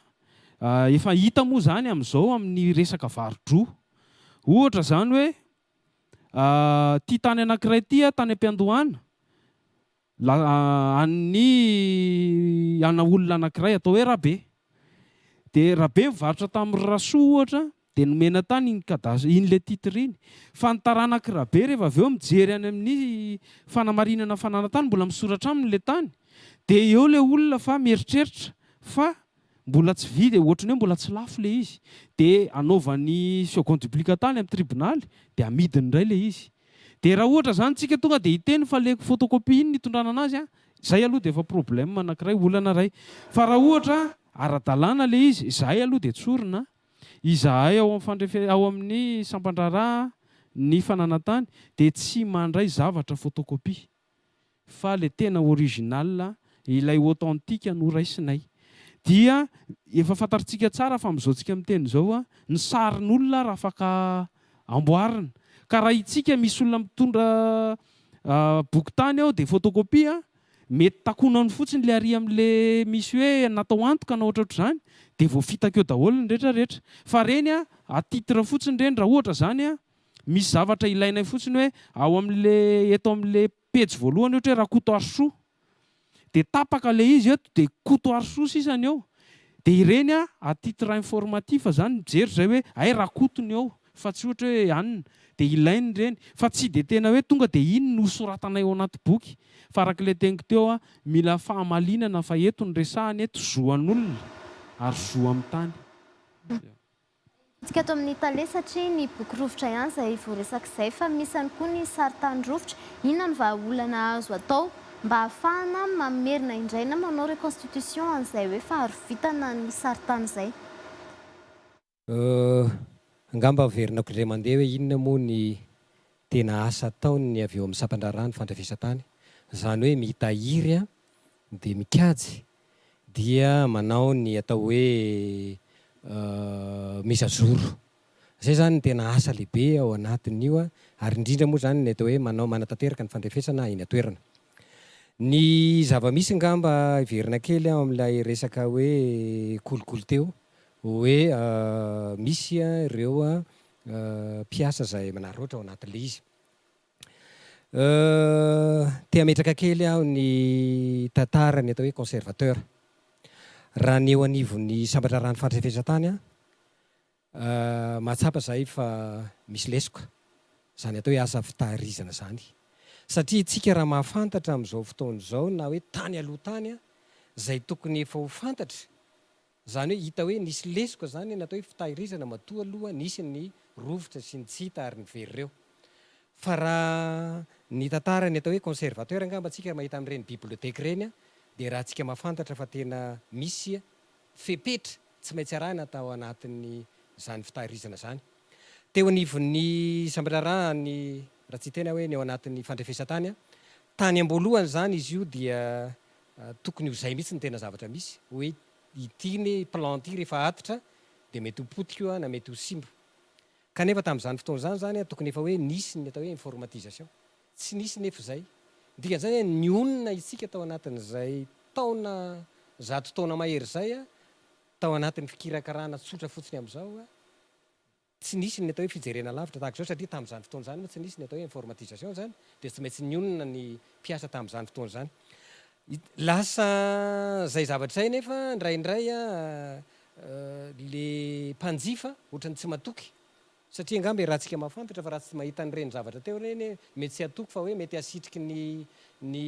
efa hita moa izany amin'izao amin'ny resaka varo-droa. Ohatra izany hoe ity tany anankiray ity an, tany am-piandohana, la an'ny ana olona anankiray atao hoe Rabe. Dia Rabe nivarotra tamin'i Rasoa ohatra, dia nomena tany iny cadastre, iny ilay titre iny. Fa ny taranak'i Rabe rehefa avy eo mijery any amin'ny fanamarinana fananan-tany, mbola misoratra aminy ilay tany. Dia eo ilay olona fa mieritreritra fa mbola tsy vide, ohatran'ny hoe mbola tsy lafo ilay izy. Dia anaovany second duplicata any amin'ny tribonaly, dia amidiny indray ilay izy. Dia raha ohatra izany tsika tonga dia hiteny fa le photocopie iny nitondrana anazy an, izay aloha dia efa problème anakiray, olana iray. Fa raha ohatra ara-dalàna le izy, izahay aloha dia tsorina, izahay ao amin'ny fandrefe, ao amin'ny sampan-draharaha ny fananan-tany dia tsy mandray zavatra photocopie. Fa le tena original, ilay authentique no raisinay. Dia efa fantatritsika tsara fa amin'izao tsika miteny izao, ny sarin'olona ary afaka amboarina. Ka raha itsika misy olona mitondra boky tany ao dia photocopie, mety takonany fotsiny le ary amin'le misy hoe natao antoka na ohatrohatr'izany, dia voafitaka eo daholo ny retraretra. Fa reny à titre fotsiny ireny raha ohatra izany Misy zavatra ilainay fotsiny hoe ao amin'le eto amin'le pejy voalohany ohatra hoe Rakotoarisoa dia tapaka le izy eto dia Kotoarisoa sisa ny eo dia ireny a à titre informatif zany mijery zay hoe hay Rakoto ny eo fa tsy ohatra hoe anona dia ilainy ireny fa tsy dia tena hoe tonga dia iny no soratanay ao anaty boky fa araka ilay teniko teo a mila fahamalinana fa eto ny resahana eto zo an'olona ary zo amin'ny tany. Hidika ato amin'ny tale satria ny boky rovitra ihany izay voaresaka izay fa misy ihany koa ny sarintany rovitra. Inona no vahaolana azo atao mba hahafahana mamerina indray na manao reconstitution an'izay hoe faharovitana ny sarintany izay? Angamba averinako indray mandeha hoe inona moa ny tena asa ataon'ny avy eo amin'ny sampan-draharaha ny fandrafesantany. Izany hoe mitahiry dia mikajy dia manao ny atao hoe mise à jour. Izay izany no tena asa lehibe ao anatin'io ary indrindra moa izany ny atao hoe manao manatanteraka ny fandrefesana eny an-toerana. Ny zava-misy angamba hiverina kely aho amin'ilay resaka hoe kolikoly teo hoe misy ireo mpiasa izay manararaotra ao anatin'ilay izy. Te hametraka kely aho ny tantara ny atao hoe conservateur. Raha ny eo anivon'ny sampan-draharahan'ny fandrefesan-tany, mahatsapa izahay fa misy lesoka izany atao hoe asa fitahirizana izany. Satria isika raha mahafantatra amin'izao fotoana izao na hoe tany aloha tany izay tokony efa ho fantatra, Izany hoe hita hoe nisy lesoka izany ny atao hoe fitahirizana matoa aloha nisy ny rovitra sy ny tsy hita ary ny very ireo. Fa raha ny tantara ny atao hoe conservateur angamba tsika mahita amin'ireny bibliothèque ireny dia raha tsika mahafantatra fa tena misy fepetra tsy maintsy arahina tao anatin'izany fitahirizana izany. Teo anivon'ny sampandraharaha ny, raha tsy hiteny aho hoe ny ao anatin'ny fandrefesan-tany, tany am-boalohany izany izy io dia Tokony ho izay mihitsy no tena zavatra misy, hoe ity ny plan ity rehefa atitra dia mety ho potika io na mety ho simba. Kanefa tamin'izany fotoana izany izany tokony efa hoe nisy ny atao hoe informatisation. Tsy nisy nefa izay. Ny dikan'izany hoe nionona isika tao anatin'izay taona zato taona mahery izay tao anatin'ny fikirakarana tsotra fotsiny amin'izao. Tsy nisy ny atao hoe fijerena lavitra tahaka izao satria tamin'izany fotoana izany moa tsy nisy ny atao hoe informatisation izany dia tsy maintsy nionona ny mpiasa tamin'izany fotoana izany. Lasa izay zavatra izay nefa indraindray le mpanjifa ohatran'ny tsy matoky satria angamba iarahantsika mahafantatra fa raha tsy mahita an'ireny zavatra teo ireny mety tsy hatoky fa hoe mety hasitriky ny ny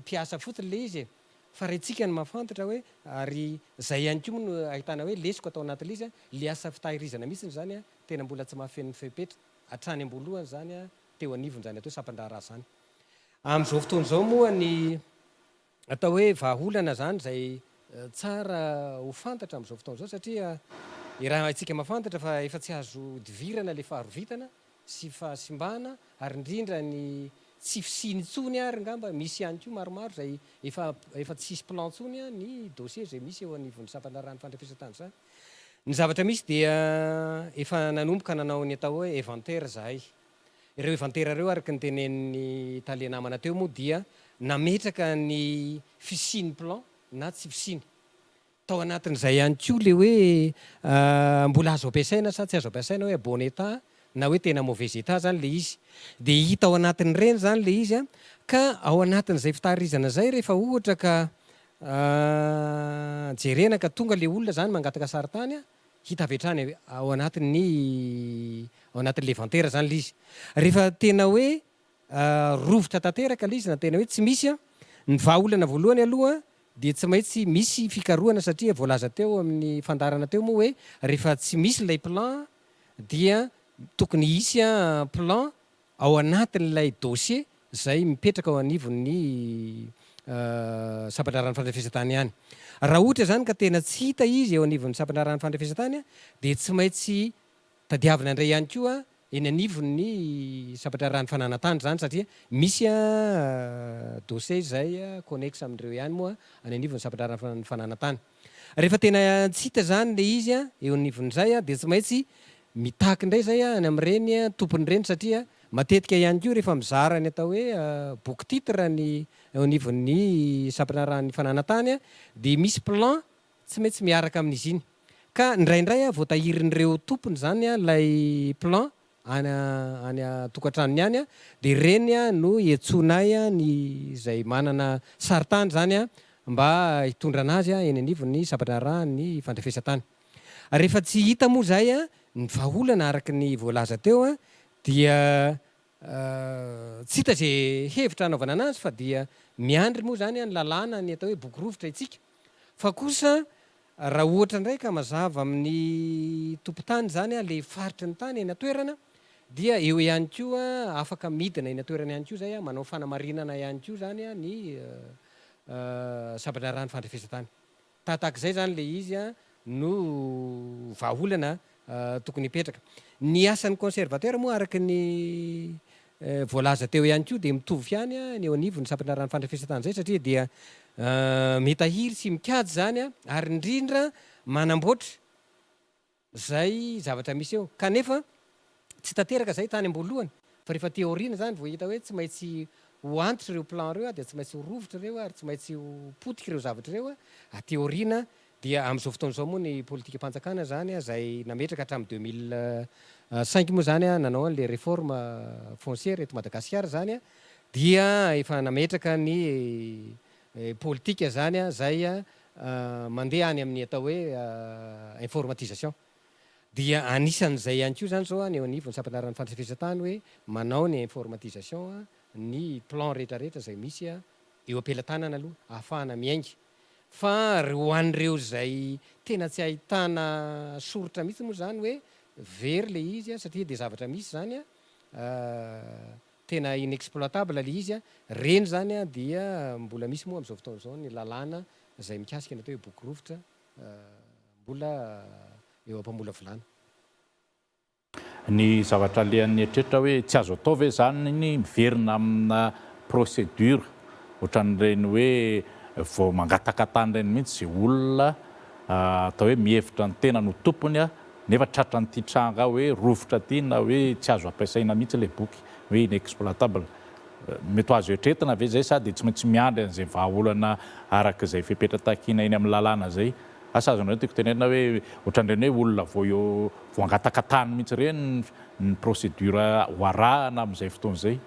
mpiasa fotsiny le izy e. Fa rentsika ny mahafantatra hoe, ary zay ihany koa moa no ahitana hoe lesoka tao anatin'ilay izy, le asa fitahirizana mihitsiny izany tena mbola tsy mahafeno ny fepetra hatrany am-boalohany izany teo anivon'izany atao hoe sampan-draharaha izany. Amin'izao fotoana izao moa ny atao hoe vahaolana izany izay tsara ho fantatra amin'izao fotoana izao satria irahantsika mahafantatra fa efa tsy azo idivirana ilay faharovitana sy fahasimbana ary indrindra ny tsy fisiany intsony ary angamba misy ihany koa maromaro izay efa efa tsisy plan intsony ny dossier izay misy eo anivon'ny sampandraharahan'ny fandrefesantany izany. Ny zavatra misy dia efa nanomboka nanao ny atao hoe inventaire izahay. Ireo inventaire ireo araka ny tenenin'ny tale namana teo moa dia nametraka ny fisian'ny plan na tsy fisiany. Tao anatin'izay ihany koa le hoe mbola azo ampiasaina sa tsy azo ampiasaina hoe bon état na hoe tena mauvais état zany le izy. De hita ao anatin'ireny zany le izy an, ka ao anatin'izay fitahirizana izay rehefa ohatra ka jerena ka tonga le olona zany mangataka sarintany an, hita avy hatrany ao anatin'ny ao anatin'ny l'inventaire zany le izy. Rehefa tena hoe Rovitra tanteraka ilay izy na tena hoe tsy misy an! Ny vahaolana voalohany aloha dia tsy maintsy misy fikarohana satria voalaza teo amin'ny fandaharana teo moa hoe rehefa tsy misy ilay plan dia tokony hisy plan ao anatin'ilay dossier izay mipetraka ao anivon'ny sampandraharahan'ny fandrefesantany ihany. Raha ohatra izany ka tena tsy hita izy eo anivon'ny sampandraharahan'ny fandrefesantany dia tsy maintsy Tadiavina indray ihany koa eny anivon'ny sampan-draharahan'ny fananan-tany izany satria misy dossier izay connexe amin'ireo ihany moa any anivon'ny sampan-draharahan'ny fananan-tany. Rehefa tena tsy hita izany ilay izy eo anivon'izay dia tsy maintsy mitaky indray izay any amin'ireny tompony ireny satria matetika ihany koa rehefa mizara ny atao hoe boky titre ny eo anivon'ny sampan-draharahan'ny fananan-tany dia misy plan Tsy maintsy miaraka amin'izy iny. Ka indraindray voatahirin'ireo tompony izany ilay plan any any an-tokantranony any dia ireny no iantsoanay ny izay manana sarintany izany mba hitondrana azy eny anivon'ny sampan-draharahan'ny fandrefesan-tany. Rehefa tsy hita moa izay ny vahaolana araka ny voalaza teo dia tsy hita izay hevitra hanaovana anazy fa dia miandry moa izany ny lalàna ny atao hoe boky rovitra isika. Fa kosa raha ohatra indray ka mazava amin'ny tompon-tany izany ilay faritry ny tany eny an-toerana dia eo ihany koa afaka midina eny an-toerana ihany koa izay manao fanamarinana ihany koa izany ny sampan-draharahan'ny fandrefesan-tany. Tahatak'izay izany ilay izy no vahaolana tokony hipetraka. Ny asan'ny conservateur moa araka ny voalaza teo ihany koa dia mitovy ihany ny eo anivon'ny sampandraharahan'ny fandrefesan-tany izay satria dia mitahiry sy mikajy izany ary indrindra manamboatra. Zay zavatra misy eo. Kanefa tsy tanteraka zay tany am-boalohany fa rehefa aty aoriana zany vao hita hoe tsy maintsy ho antitra ireo plan ireo dia tsy maintsy ho rovitra ireo ary tsy maintsy ho potika ireo zavatra ireo aty aoriana. Dia amin'izao fotoana izao moa ny politikam-panjakana zany izay nametraka hatramin'ny 2005 moa zany nanao an'ilay réforme foncière eto Madagasikara zany dia efa nametraka ny politika zany izay mandeha any amin'ny atao hoe informatisation. Dia anisan'izay ihany koa izany izao ny eo anivon'ny sampandaharan'ny fandrefesantany hoe manao ny informatisation ny plan rehetra rehetra izay misy eo am-pelatanana aloha ahafahana miainga. Fa ho an'ireo izay tena tsy ahitana soritra mihitsy moa izany hoe very ilay izy satria dia zavatra misy izany tena inexploitable ilay izy, ireny izany dia mbola misy moa amin'izao fotoana izao ny lalàna izay mikasika ny atao hoe boky rovitra mbola eo am-pamolavolana. Ny zavatra alehan'ny eritreritra hoe tsy azo atao ve izany ny miverina amina procédure ohatran'ireny hoe vao mangataka tany ireny mihitsy izay olona atao hoe mihevitra ny tenany ho tompony nefa tratran'ity tranga hoe rovitra ity na hoe tsy azo ampiasaina mihitsy ilay boky hoe inexploitable. Mety ho azo eritreretina ve izay sa dia tsy maintsy miandry an'izay vahaolana araka izay fepetra takiana eny amin'ny lalàna izay? Asa azonareo tiako tenenina hoe ohatran'ireny hoe olona vao eo vao hangataka tany mihitsy ireny ny procédure ho arahana amin'izay fotoana izay.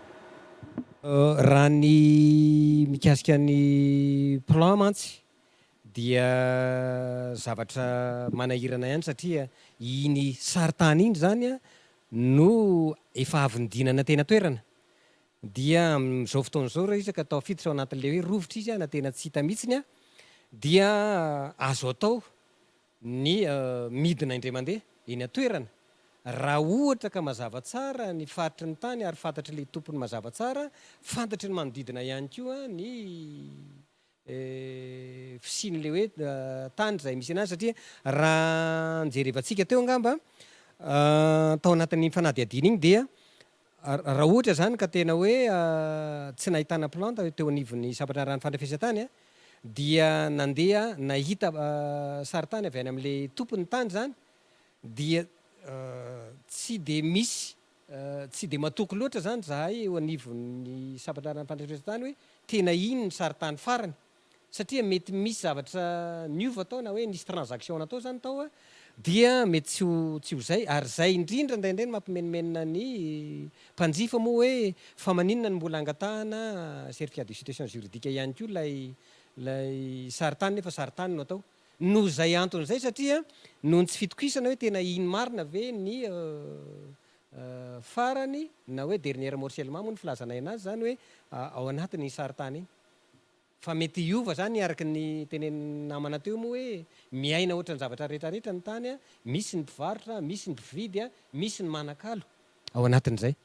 Raha ny mikasika ny plan mantsy dia zavatra manahirana ihany satria iny sarintany iny izany no efa avy nidinana teny an-toerana Dia amin'izao fotoana izao raha izy ka tafiditra ao anatin'ilay hoe rovitra izy na tena tsy hita mihitsiny dia azo atao ny midina indray mandeha eny an-toerana raha ohatra ka mazava tsara ny faritry ny tany ary fantatr'ilay tompony mazava tsara, fantatry ny manodidina ihany koa ny fisian'ilay hoe tany izay misy anazy satria raha nijerevantsika teo angamba tao anatin'iny fanadihadiana iny dia raha ohatra izany ka tena hoe tsy nahitana plante teo anivon'ny sampan-draharahan'ny fandrefesan-tany dia nandeha nahita sarintany avy any amin'ilay tompon'ny tany izany dia tsy dia misy Tsy dia matoky loatra izany izahay eo anivon'ny sampan-draharahan'ny fandrefesantany hoe tena iny ny sarintany farany satria mety misy zavatra niova tao na hoe nisy transaction natao izany tao dia mety tsy ho tsy ho izay ary izay indrindra indraindray no mampimenomenona ny mpanjifa moa hoe fa maninona no mbola angatahana certificat de situation juridique ihany koa ilay ilay sarintany nefa sarintany no atao Noho izay antony izay satria noho ny tsy fitokisana hoe tena iny marina ve ny farany na hoe dernier morcellement moa ny filazanay anazy izany hoe ao anatin'iny sarintany iny. Fa mety hiova izany araka ny tenenin'ny namana teo moa hoe miaina ohatran'ny zavatra rehetra rehetra ny tany, misy ny mpivarotra, misy ny mpividy, misy ny manakalo ao anatin'izay.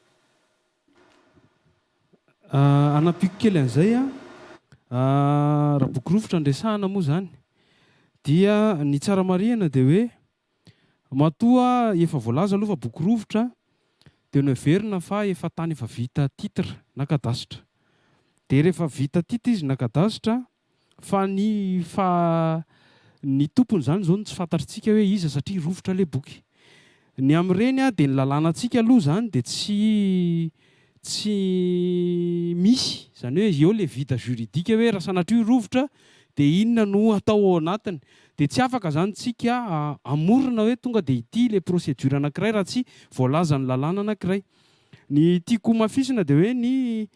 Hanampiako kely an'izay an, raha boky rovitra no resahana moa izany dia ny tsara marihana dia hoe matoa efa voalaza aloha fa boky rovitra dia noheverina fa efa tany efa vita titre na kadasitra. Dia rehefa vita titre izy na kadasitra Fa ny fa ny tompony izany izao no tsy fantatritsika hoe iza satria rovitra ilay boky. Ny amin'ireny dia ny lalànantsika aloha izany dia tsy tsy misy, izany hoe eo ilay vide juridique hoe raha sanatria rovitra dia inona no atao ao anatiny. Dia tsy afaka izany tsika hamorona hoe tonga dia ity ilay procédure anankiray raha tsy voalazan'ny lalàna anankiray. Ny tiako homafisina dia hoe ny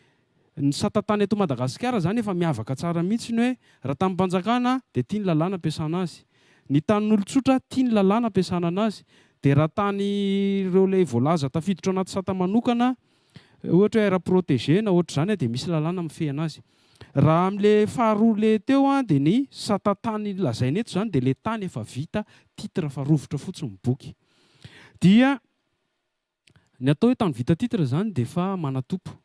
Ny sata tany eto Madagasikara zany efa miavaka tsara mihitsy ny hoe raha tanim-panjakana dia tia ny lalàna ampiasana azy. Ny tanin'olon-tsotra tia ny lalàna ampiasana anazy. Dia raha tany ireo ilay voalaza tafiditra ao anaty sata manokana ohatra hoe aire protégée na ohatr'izany dia misy lalàna mifehy anazy. Raha amin'ilay faharoa ilay teo dia ny sata tany lazaina eto izany dia ilay tany efa vita titre fa rovitra fotsiny ny boky. Dia. Ny atao hoe tany vita titre izany dia efa manatompo.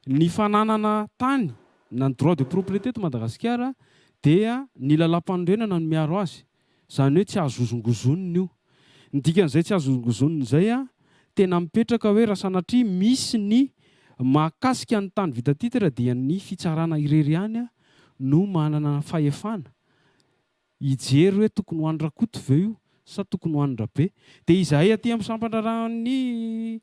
Ny fananana tany na ny droit de propriété eto Madagasikara dia ny lalàmpanorenana no miaro azy. Izany hoe tsy azo hozongozonina io. Ny dikan'izay tsy azo hozongozonina izay, tena mipetraka hoe raha sanatria misy ny mahakasika ny tany vita titre dia ny fitsarana irery ihany no manana fahefana hijery hoe tokony ho an'i Rakoto ve io. sa tokony ho an'i Rabe? Dia izahay aty amin'ny sampan-draharahan'ny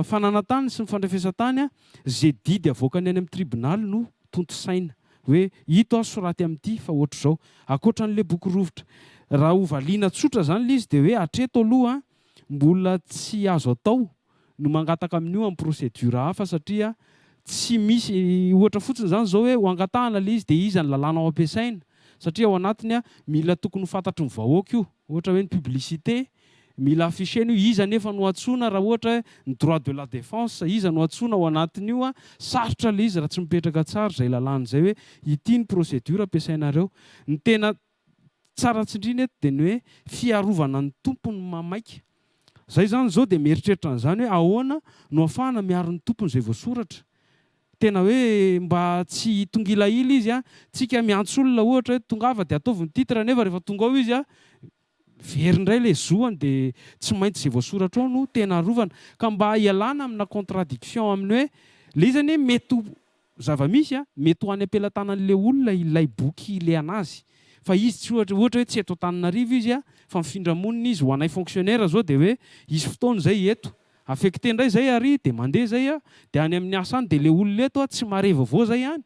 fananan-tany sy ny fandrefesan-tany, izay didy avoakany any amin'ny tribonaly no tontosaina. Hoe ito aho soraty amin'ity fa ohatr'izao. Ankoatra an'ilay boky rovitra. Raha ho valiana tsotra izany ilay izy dia hoe hatreto aloha mbola tsy azo atao no mangataka amin'io amin'ny procédure hafa satria tsy misy, ohatra fotsiny izany izao hoe ho angatahana ilay izy dia iza ny lalàna ho ampiasaina satria ao anatiny mila tokony ho fantatry ny vahoaka io, ohatra hoe ny publicité mila afficher-na io, iza anefa no antsoina raha ohatra hoe ny droit de la défense, iza no antsoina ao anatin'io, sarotra ilay izy raha tsy mipetraka tsara izay lalàna izay hoe ity ny procédure ampiasainareo. Ny tena tsara tsindriana eto dia ny hoe fiarovana ny tompony mamaika. Zay izany izao dia mieritreritra an'izany hoe ahoana no ahafahana miaro ny tompony izay voasoratra. Tena hoe mba tsy hitongilahila izy an, tsika miantso olona ohatra hoe tongava dia ataovy ny titre nefa rehefa tonga ao izy an, very indray ilay zoany dia tsy maintsy izay voasoratra ao no tena arovana. Ka mba hialana amina contradiction amin'ny hoe ilay izy anie mety ho Zava-misy a, mety ho any am-pelatanan'ilay olona ilay boky ilehana azy, fa izy tsy ohatra, ohatra hoe tsy eto Antananarivo izy a, fa mifindra monina izy, ho anay fonctionnaire zao dia hoe hisy fotoana izay eto, affecté indray izay ary dia mandeha izay a, dia any amin'ny asa any dia ilay olona eto a tsy mahare vaovao izay any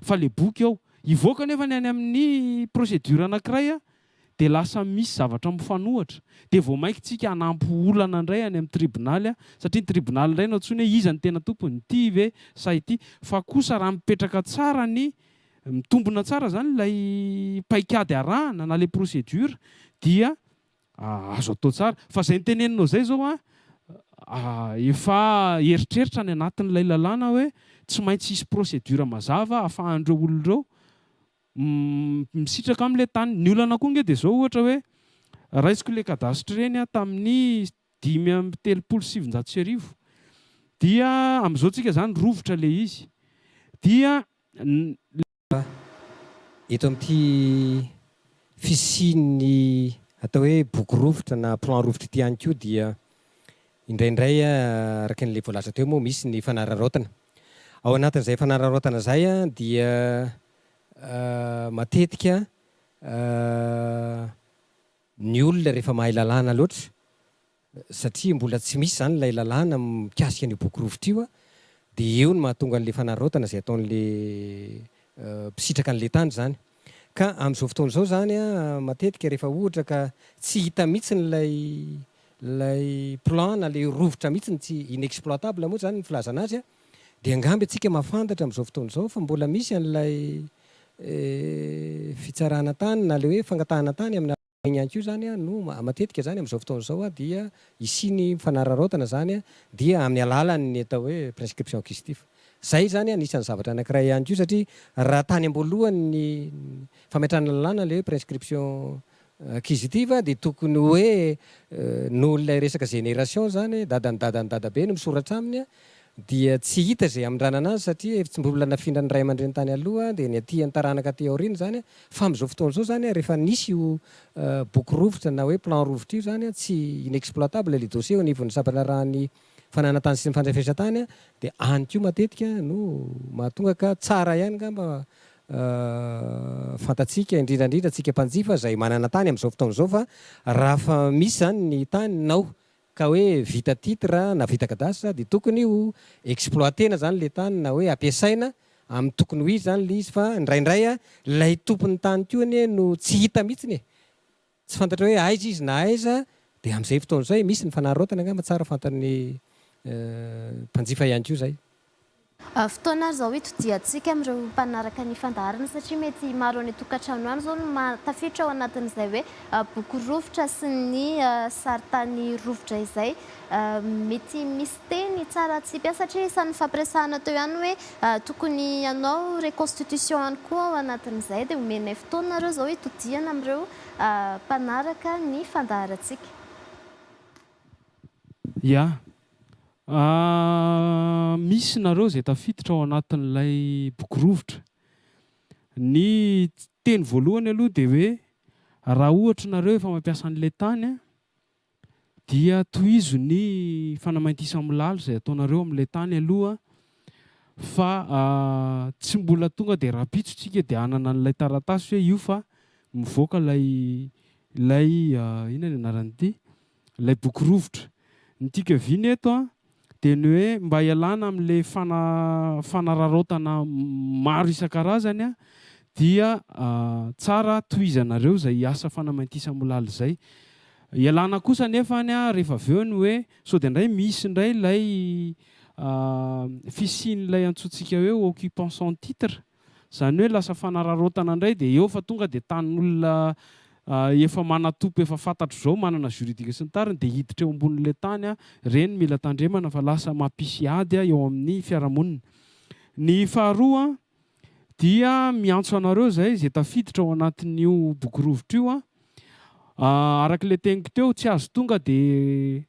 fa ilay boky ao, hivoaka anefa ny any amin'ny procédure anankiray a, dia lasa misy zavatra mifanohatra, dia vao mainka tsika hanampy olana indray any amin'ny tribonaly satria ny tribonaly indray no antsoina hoe iza no tena tompony, ity ve sa ity, fa kosa raha mipetraka tsara ny, mitombina tsara izany ilay paikady arahana na ilay procédure dia azo atao tsara, fa izay noteneninao izay izao an, efa eritreritra any anatin'ilay lalàna hoe tsy maintsy hisy procédure mazava ahafahan'ireo olona ireo Misitraka amle tany. Ny olana koa nge de zao ohatra hoe raisiko le cadastre ireny aho tamin'ny 1935 dia amizao tsika zany rovitra le izy dia Eto amin'ity fisian'ny atao hoe boky rovitra na plan rovitra ity ihany koa dia indraindray araka an'ilay voalaza teo moa misy ny fanararaotana. Ao anatin'izay fanararaotana izay dia matetika ny olona rehefa mahay lalàna loatra, satria mbola tsy misy izany ilay lalàna mikasika an'io boky rovitra io, dia eo no mahatonga an'ilay fanararaotana izay ataon'ilay mpisitraka an'ilay tany izany. Ka amin'izao fotoana izao izany matetika rehefa ohatra ka tsy hita mihitsy ilay ilay plan na ilay rovitra mihitsy tsy inexploitable moa izany ny filazana azy dia angamba isika mahafantatra amin'izao fotoana izao fa mbola misy an'ilay fitsarana tany na ilay hoe fangatahana tany amin'ny alalan'iny ihany koa izany no matetika izany amin'izao fotoana izao dia hisiany fanararaotana izany dia amin'ny alalan'ny atao hoe prescription acquisitive. Izay izany anisan'ny zavatra anankiray ihany koa satria raha tany am-boalohany ny fametrahana lalàna ilay hoe prescription acquisitive dia tokony hoe noho ilay resaka génération izany, dadan'ny dadan'ny dadabe no misoratra aminy dia tsy hita izay hamindranana azy satria efa tsy mbola nafindran'ny ray aman-dreny tany aloha dia ny aty an-taranaka aty aoriana izany fa amin'izao fotoana izao izany rehefa nisy io boky rovitra na hoe plan rovitra io izany tsy inexploitable ilay dossier eo anivon'ny sampandraharahan'ny fananan-tany sy ny fandrefesan-tany dia any koa matetika no mahatonga ka tsara ihany angamba fantatsika indrindra indrindra antsika mpanjifa izay manana tany amin'izao fotoana izao fa raha fa misy izany ny tany nao ka hoe vita titre na vita cadastre dia tokony ho exploiter-na izany ilay tany na hoe ampiasaina amin'ny tokony ho izy izany ilay izy fa indraindray ilay tompon'ny tany koa anie no tsy hita mihitsiny e! Tsy fantatra hoe aiza izy na aiza dia amin'izay fotoana izay misy ny fanararaotana angamba tsara fantan'ny mpanjifa ihany koa izay. Fotoana ary izao hitodiantsika amin'ireo mpanaraka ny fandaharana satria mety maro any an-tokantrano any izao no tafiditra ao anatin'izay hoe boky rovitra sy ny sarintany rovitra izay. Mety misy teny tsara atsipy ahy satria isan'ny nifampiresahana teo ihany hoe tokony hanao reconstitution ihany koa ao anatin'izay dia omenay fotoana nareo izao hitodihana amin'ireo mpanaraka ny fandaharantsika. Ya. Misy nareo izay tafiditra ao anatin'ilay boky rovitra. Ny teny voalohany aloha dia hoe raha ohatra nareo efa mampiasa an'ilay tany Dia tohizo ny fanamaintisa-molalo izay ataonareo amin'ilay tany aloha fa tsy mbola tonga dia rahampitso tsika dia hanana an'ilay taratasy hoe io fa mivoaka ilay ilay inona ny anaran'ity? Ilay boky rovitra. Ny tiako hiaviana eto dia ny hoe mba hialana amin'ilay fanararaotana maro isan-karazany dia tsara tohizanareo izay asa fanamaintisa-molaly izay. Ialana kosa anefa rehefa avy eo ny hoe sao dia indray misy indray ilay fisian'ilay antsointsika hoe occupant sans titre. Izany hoe lasa fanararaotana indray dia eo fa tonga dia tanin'olona efa manatompo efa fantatro izao manana juridique sy ny tariny dia hiditra eo ambonin'ilay tany ireny mila tandremana fa lasa mampisy ady eo amin'ny fiarahamonina. Ny faharoa dia miantso anareo izay izay tafiditra ao anatin'io boky rovitra io araka ilay teniko teo tsy azo tonga dia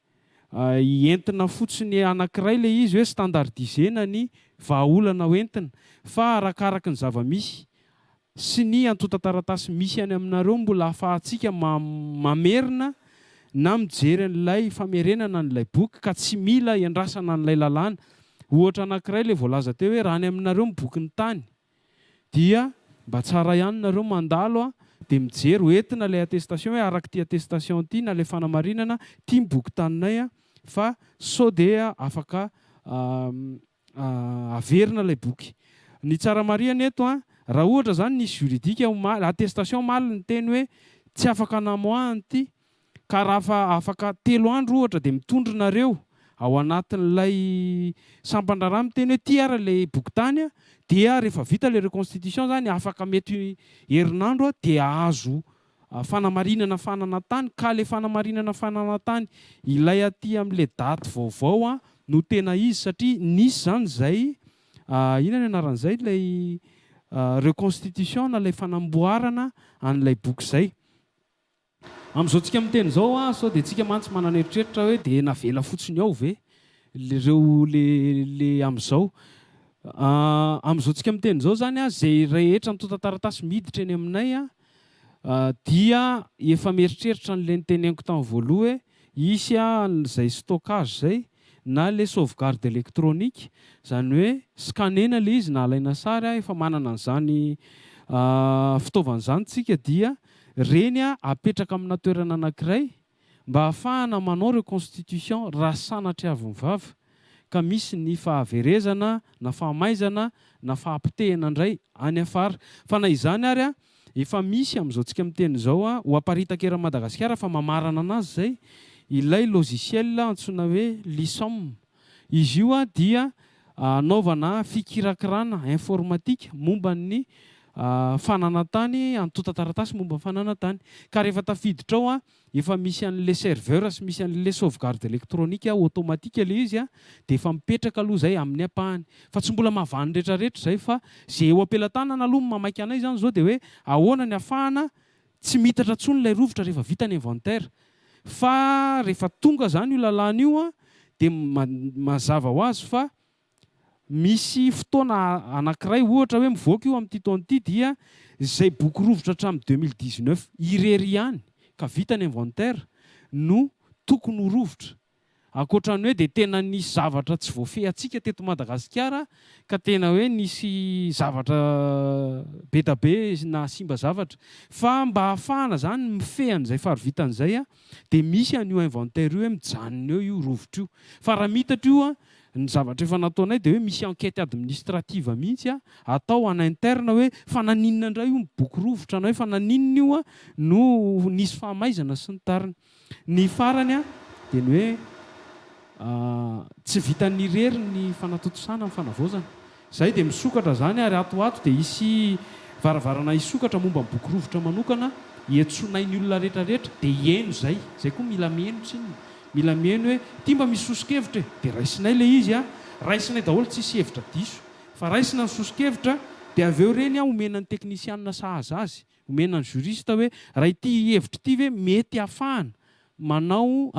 Entina fotsiny anankiray ilay izy hoe standardisena ny vahaolana hoentina fa arakaraky ny zava-misy sy ny antontan-taratasy misy any aminareo mbola ahafahantsika mamerina na mijery an'ilay famerenana an'ilay boky ka tsy mila iandrasana an'ilay lalàna. Ohatra anankiray ilay voalaza teo hoe raha any aminareo ny bokin'ny tany dia mba tsara ihany nareo mandalo a dia mijery ho entina ilay attestation hoe araka ity attestation ity na ilay fanamarinana ity ny boky taninay a fa sao dia afaka averina ilay boky. Ny tsara marihana eto a raha ohatra izany nisy juridique omaly attestation omaly niteny hoe tsy afaka namoahana ity Ka raha fa afaka telo andro ohatra dia mitondra nareo ao anatin'ilay sampan-draharaha miteny hoe ity ary ilay bokin-tany a, dia rehefa vita ilay reconstitution zany afaka mety herinandro a dia azo fanamarinana fananan-tany ka ilay fanamarinana fananan-tany ilay aty amin'ilay daty vaovao a no tena izy satria nisy zany izay inona ny anaran'izay ilay reconstitution na ilay fanamboarana an'ilay boky izay. Amin'izao tsika miteny izao an, sao dia tsika mantsy manana eritreritra hoe dia navela fotsiny ao ve ireo le le amin'izao. Amin'izao tsika miteny izao izany an, izay rehetra antontan-taratasy miditra eny aminay an, dia efa mieritreritra an'ilay noteneniko tamin'ny voaloha hoe hisy an'izay stockage izay na ilay sauvegarde électronique, izany hoe scanner-na ilay izy na alaina sary, efa manana an'izany fitaovana izany tsika dia Ireny apetraka amina toerana anankiray mba hahafahana manao reconstitution raha sanatria avy ny vava ka misy ny fahaverezana na fahamaizana na fahapotehina indray any afara. Fa na izany ary efa misy amin'izao tsika miteny izao ho aparitaka eran'i Madagasikara fa mamarana anazy izay ilay logiciel antsoina hoe Lisom. Izy io dia anaovana fikirakirana informatique momba ny fananan-tany, antontan-taratasy momba ny fananan-tany. Ka rehefa tafiditra ao, efa misy an'ilay serveur sy misy an'ilay sauvegarde électronique automatique ilay izy, dia efa mipetraka aloha izay amin'ny ampahany. Fa tsy mbola mahavaha ny rehetrarehetra izay fa izay eo am-pelatanana aloha ny mamaika anay izany izao dia hoe ahoana ny ahafahana tsy miitatra intsony ilay rovitra rehefa vita ny inventaire. Fa rehefa tonga izany io lalàna io dia mazava ho azy fa misy fotoana anankiray ohatra hoe mivoaka io amin'ity taona ity dia izay boky rovitra hatramin'ny 2019 irery ihany ka vita ny inventaire no tokony ho rovitra. Ankoatra ny hoe dia tena nisy zavatra tsy voafehintsika teto Madagasikara ka tena hoe nisy zavatra be da be nahasimba zavatra. Fa mba hahafahana izany mifehy an'izay faharovitana izay dia misy an'io inventaire io hoe mijanona eo io rovitra io. Fa raha miitatra io, ny zavatra efa nataonay dia hoe misy enquête administrative mihitsy atao en interne hoe fa naninona indray io miboky rovitra na hoe fa naninona io no nisy fahamaizana sy ny tariny. Ny farany dia ny hoe tsy vitan'ny irery ny fanatontosana ny fanavaozana. Izay dia misokatra izany ary ato ho ato dia hisy varavarana hisokatra momba ny boky rovitra manokana hiantsoanay ny olona rehetra rehetra dia hihaino izay. Izay koa mila mihaino tsinona. Mila mihaino hoe ity mba misy soso-kevitra e! Dia raisinay ilay izy a! Raisinay daholo tsisy hevitra diso fa raisina ny soso-kevitra dia avy eo ireny omena ny teknisianina sahaza azy Omena ny juriste hoe raha ity hevitra ity ve mety hahafahana manao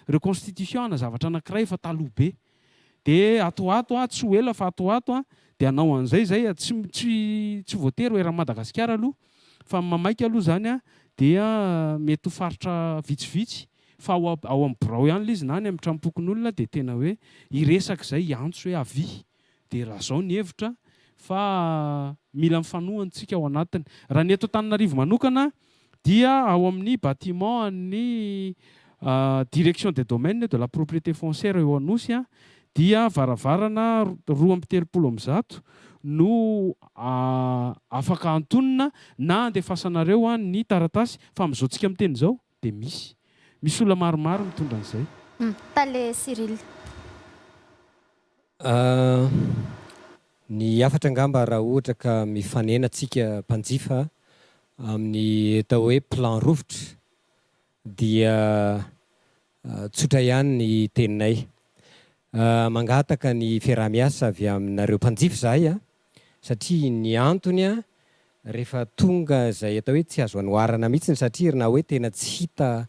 reconstitution ana zavatra anankiray efa taloha be. Dia ato ho ato, tsy ho ela fa ato ho ato dia hanao an'izay izay, tsy tsy tsy voatery ho eran'i Madagasikara aloha fa ny mamaika aloha izany dia mety ho faritra vitsivitsy fa ao ao amin'ny birao ihany ilay izy na any amin'ny tranompokonolona dia tena hoe hiresaka izay hiantso hoe avia Dia lazao ny hevitra fa mila mifanohana tsika ao anatiny. Raha ny eto Antananarivo manokana dia ao amin'ny bâtiment an'ny Direction des domaines et de la propriété foncière eo Anosy dia varavarana 132 no afaka antonona na andefasanareo ny taratasy fa amin'izao tsika miteny izao dia misy. Misy olona maromaro mitondra an'izay. Tale Cyril. Ny hafatra angamba raha ohatra ka mifanena tsika mpanjifa amin'ny atao hoe plan rovitra dia tsotra ihany ny teninay. Mangataka ny fiaraha-miasa avy aminareo mpanjifa izahay satria ny antony rehefa tonga izay atao hoe tsy azo anoharana mihitsy satria na hoe tena tsy hita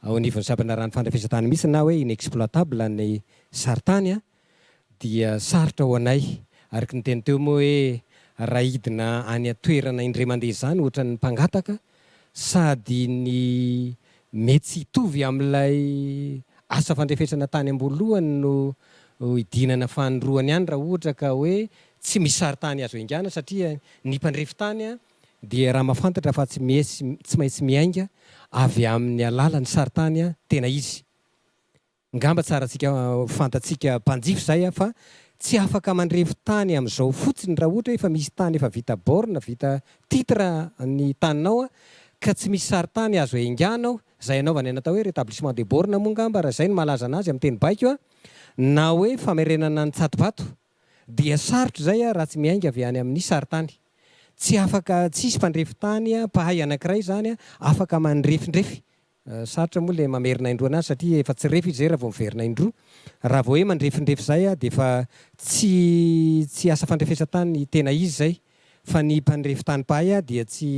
ao anivon'ny sampandraharahan'ny fandrafesantany mihitsy na hoe inexploitable ny sarintany dia sarotra ho anay araka ny teny teo moa hoe raha hidina any an-toerana indray mandeha izany ohatran'ny mpangataka sady ny mety tsy hitovy amin'ilay asa fandrefesana tany am-boalohany no hidinana fanindroany ihany raha ohatra ka hoe tsy misy sarintany azo haingana satria ny mpandrefy tany dia raha mahafantatra fa tsy tsy maintsy miainga avy amin'ny alalan'ny sarintany tena izy. Ngamba tsara tsika fantatsika mpanjifa izay fa tsy afaka mandrefy tany amin'izao fotsiny raha ohatra hoe efa misy tany efa vita borne, vita titre ny taninao ka tsy misy sarintany azo haingana ao, izay anaovana ny atao hoe rétablissement des bornes moa ngamba raha izay no mahalaza anazy amin'ny teny baiko na hoe famerenana ny tsatobato dia sarotra izay raha tsy miainga avy any amin'ny sarintany. Tsy afaka, tsisy mpandrefy tany mpahay anankiray izany afaka mandrefindrefy Sarotra moa le mamerina indroa anazy satria efa tsy refy izy zay raha vao miverina indroa. Raha vao hoe mandrefindrefy zay dia efa tsy tsy asa fandrefesan-tany tena izy zay. Fa ny mpandrefy tany mpahay dia tsy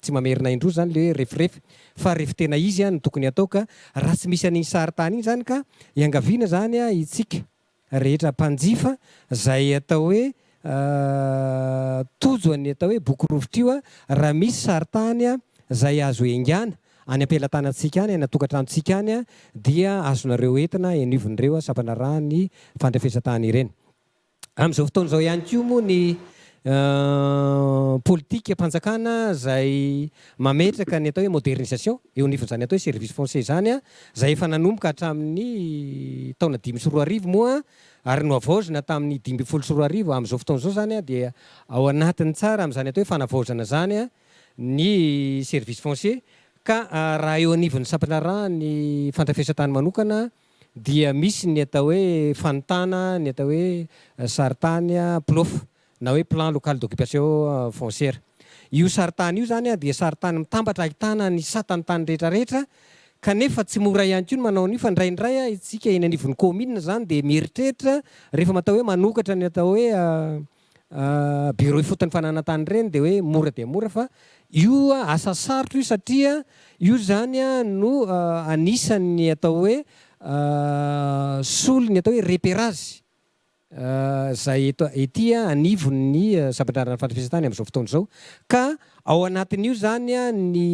tsy mamerina indroa zany le hoe refirefy fa refy tena izy no tokony atao ka raha tsy misy an'iny sarintany iny zany ka iangaviana zany itsika rehetra mpanjifa izay atao hoe tojo an'ny atao hoe boky rovitra io raha misy sarintany izay azo hiaingàna any am-pelatanantsika any, any an-tokantranontsika any dia azonareo entina eny anivon'ireo sampandraharahan'ny fandrefesan-tany ireny. Amin'izao fotoana izao ihany koa moa ny politikam-panjakana izay mametraka ny atao hoe modernisation eo anivon'izany atao hoe service foncier izany, izay efa nanomboka hatramin'ny taona 2005 moa ary nohavaozina tamin'ny 2015, amin'izao fotoana izao izany dia ao anatiny tsara amin'izany atao hoe fanavaozana izany ny service foncier ka raha eo anivon'ny sampandraharahan'ny fandrafesantany manokana dia misy ny atao hoe fanontana ny atao hoe sarintany plof na hoe plan local d'occupation foncière. Io sarintany io izany dia sarintany mitambatra ahitana ny satan'ny tany rehetra rehetra kanefa tsy mora ihany koa ny manao an'io fa indraindray isika eny anivon'ny kaominina izany dia mieritreritra rehefa matao hoe manokatra ny atao hoe bureau ifotony fananan-tany ireny dia hoe mora dia mora fa io asa sarotra io satria io izany no anisan'ny atao hoe solon'ny atao hoe repérage izay eto ety anivon'ny sampan-draharahan'ny fandrefesantany amin'izao fotoana izao ka ao anatin'io izany ny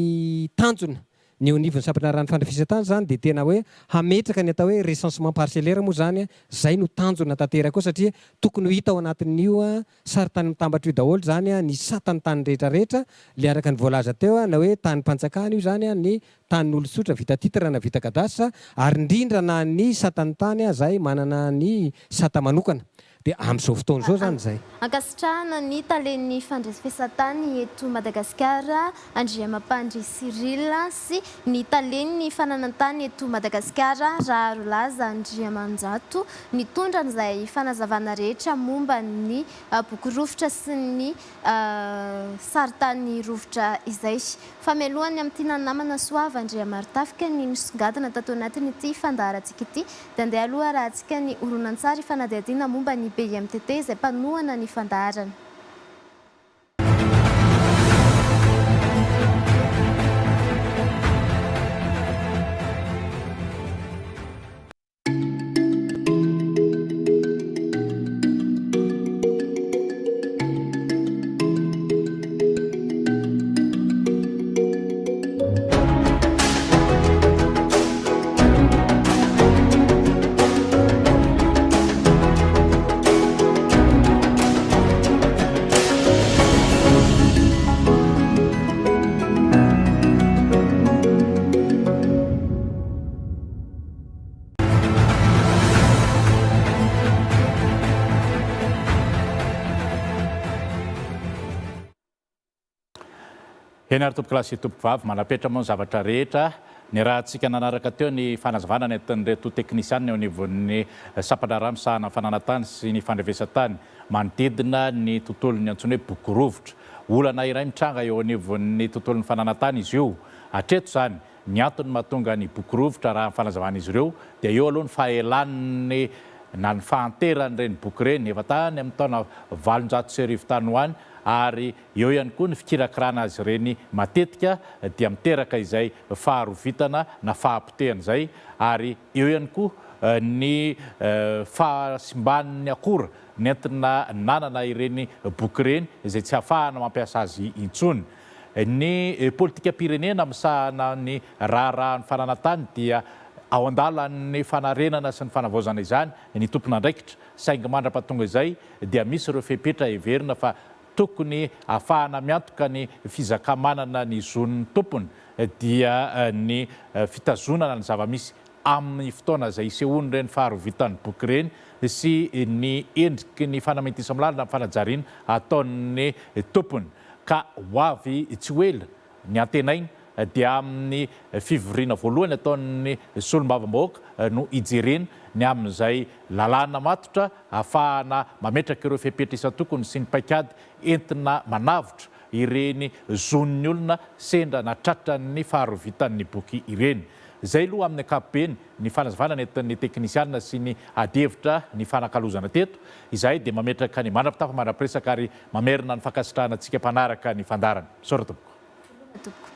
tanjona ny eo anivon'ny sampan-draharahan'ny fandrefesantany izany dia tena hoe hametraka ny atao hoe recensement parcellaire moa izany izay no tanjona tanteraka ao satria tokony ho hita ao anatin'io sarintany mitambatra io daholo izany ny satan'ny tany rehetra rehetra le araka ny voalaza teo na hoe tanim-panjakana io izany ny tanin'olon-tsotra vita titre na vita cadastre ary indrindra na ny satan'ny tany izay manana ny sata manokana. Dia amin'izao fotoana izao izany izay. Ankasitrahana ny talen'ny fandrefesan-tany eto Madagasikara Andriamampandry Cyril sy ny talen'ny fananan-tany eto Madagasikara Raharolaza Andriamanjato nitondra an'izay fanazavana rehetra momba ny boky rovitra sy ny sarintany rovitra izay. Fa mialohan'ny hamintinan'ny namana Soava Andriamarotafika ny nisongadina tato anatin'ity fandaharantsika ity dia andeha aloha arahantsika ny horonantsary fanadihadiana momba ny BIMTT izay mpanohana ny fandaharana. Eny ary tompokolahy sy tompokovavy, manapetra moa ny zavatra rehetra. Niarahantsika nanaraka teo ny fanazavana nentin'ireto teknisianina eo anivon'ny sampandraharaha misahana ny fananantany sy ny fandrefesan-tany manodidina ny tontolon'ny antsoina hoe boky rovitra. Olana iray mitranga eo anivon'ny tontolon'ny fananantany izy io. Hatreto izany, ny antony mahatonga ny boky rovitra raha ny fanazavan'izy ireo dia eo aloha ny fahelan'ny na ny fahanteran'ireny boky ireny efa tany amin'ny taona 1800 tany ho any ary eo ihany koa ny fikirakirana azy ireny matetika dia miteraka izay faharovitana na fahapotehana izay ary eo ihany koa ny fahasimban'ny akora nentina nanana ireny boky ireny izay tsy ahafahana mampiasa azy intsony. Ny politikam-pirenena misahana ny raharahan'ny fananantany dia ao an-dalan'ny fanarenana sy ny fanavaozana izany ny tompon'andraikitra, saingy mandra-pahatonga izay dia misy ireo fepetra heverina fa tokony ahafahana miantoka ny fizaka-manana ny zon'ny tompony dia ny fitazonana ny zava-misy amin'ny fotoana izay isehoan'ireny faharovitan'ny boky ireny sy ny endriky ny fanametisamlalana amin'ny fanajariana ataon'ny tompony. Ka ho avy tsy ho ela ny antenaina dia amin'ny fivoriana voalohany ataon'ny solombavambahoaka no hijerena ny amin'izay lalàna matotra ahafahana mametraka ireo fepetra isan-tokony sy ny paikady entina manavotra ireny zon'ny olona sendra na tratran'ny faharovitan'ny boky ireny. Izay aloha amin'ny ankapobeny ny fanazavana nentin'ny teknisianina sy ny adihevitra nifanakalozana teto. Izahay dia mametraka ny mandra-pitafa mandra-piresaka ary mamerina ny fankasitrahana antsika mpanaraka ny fandaharana. Misaotra tompoko. Tompoko.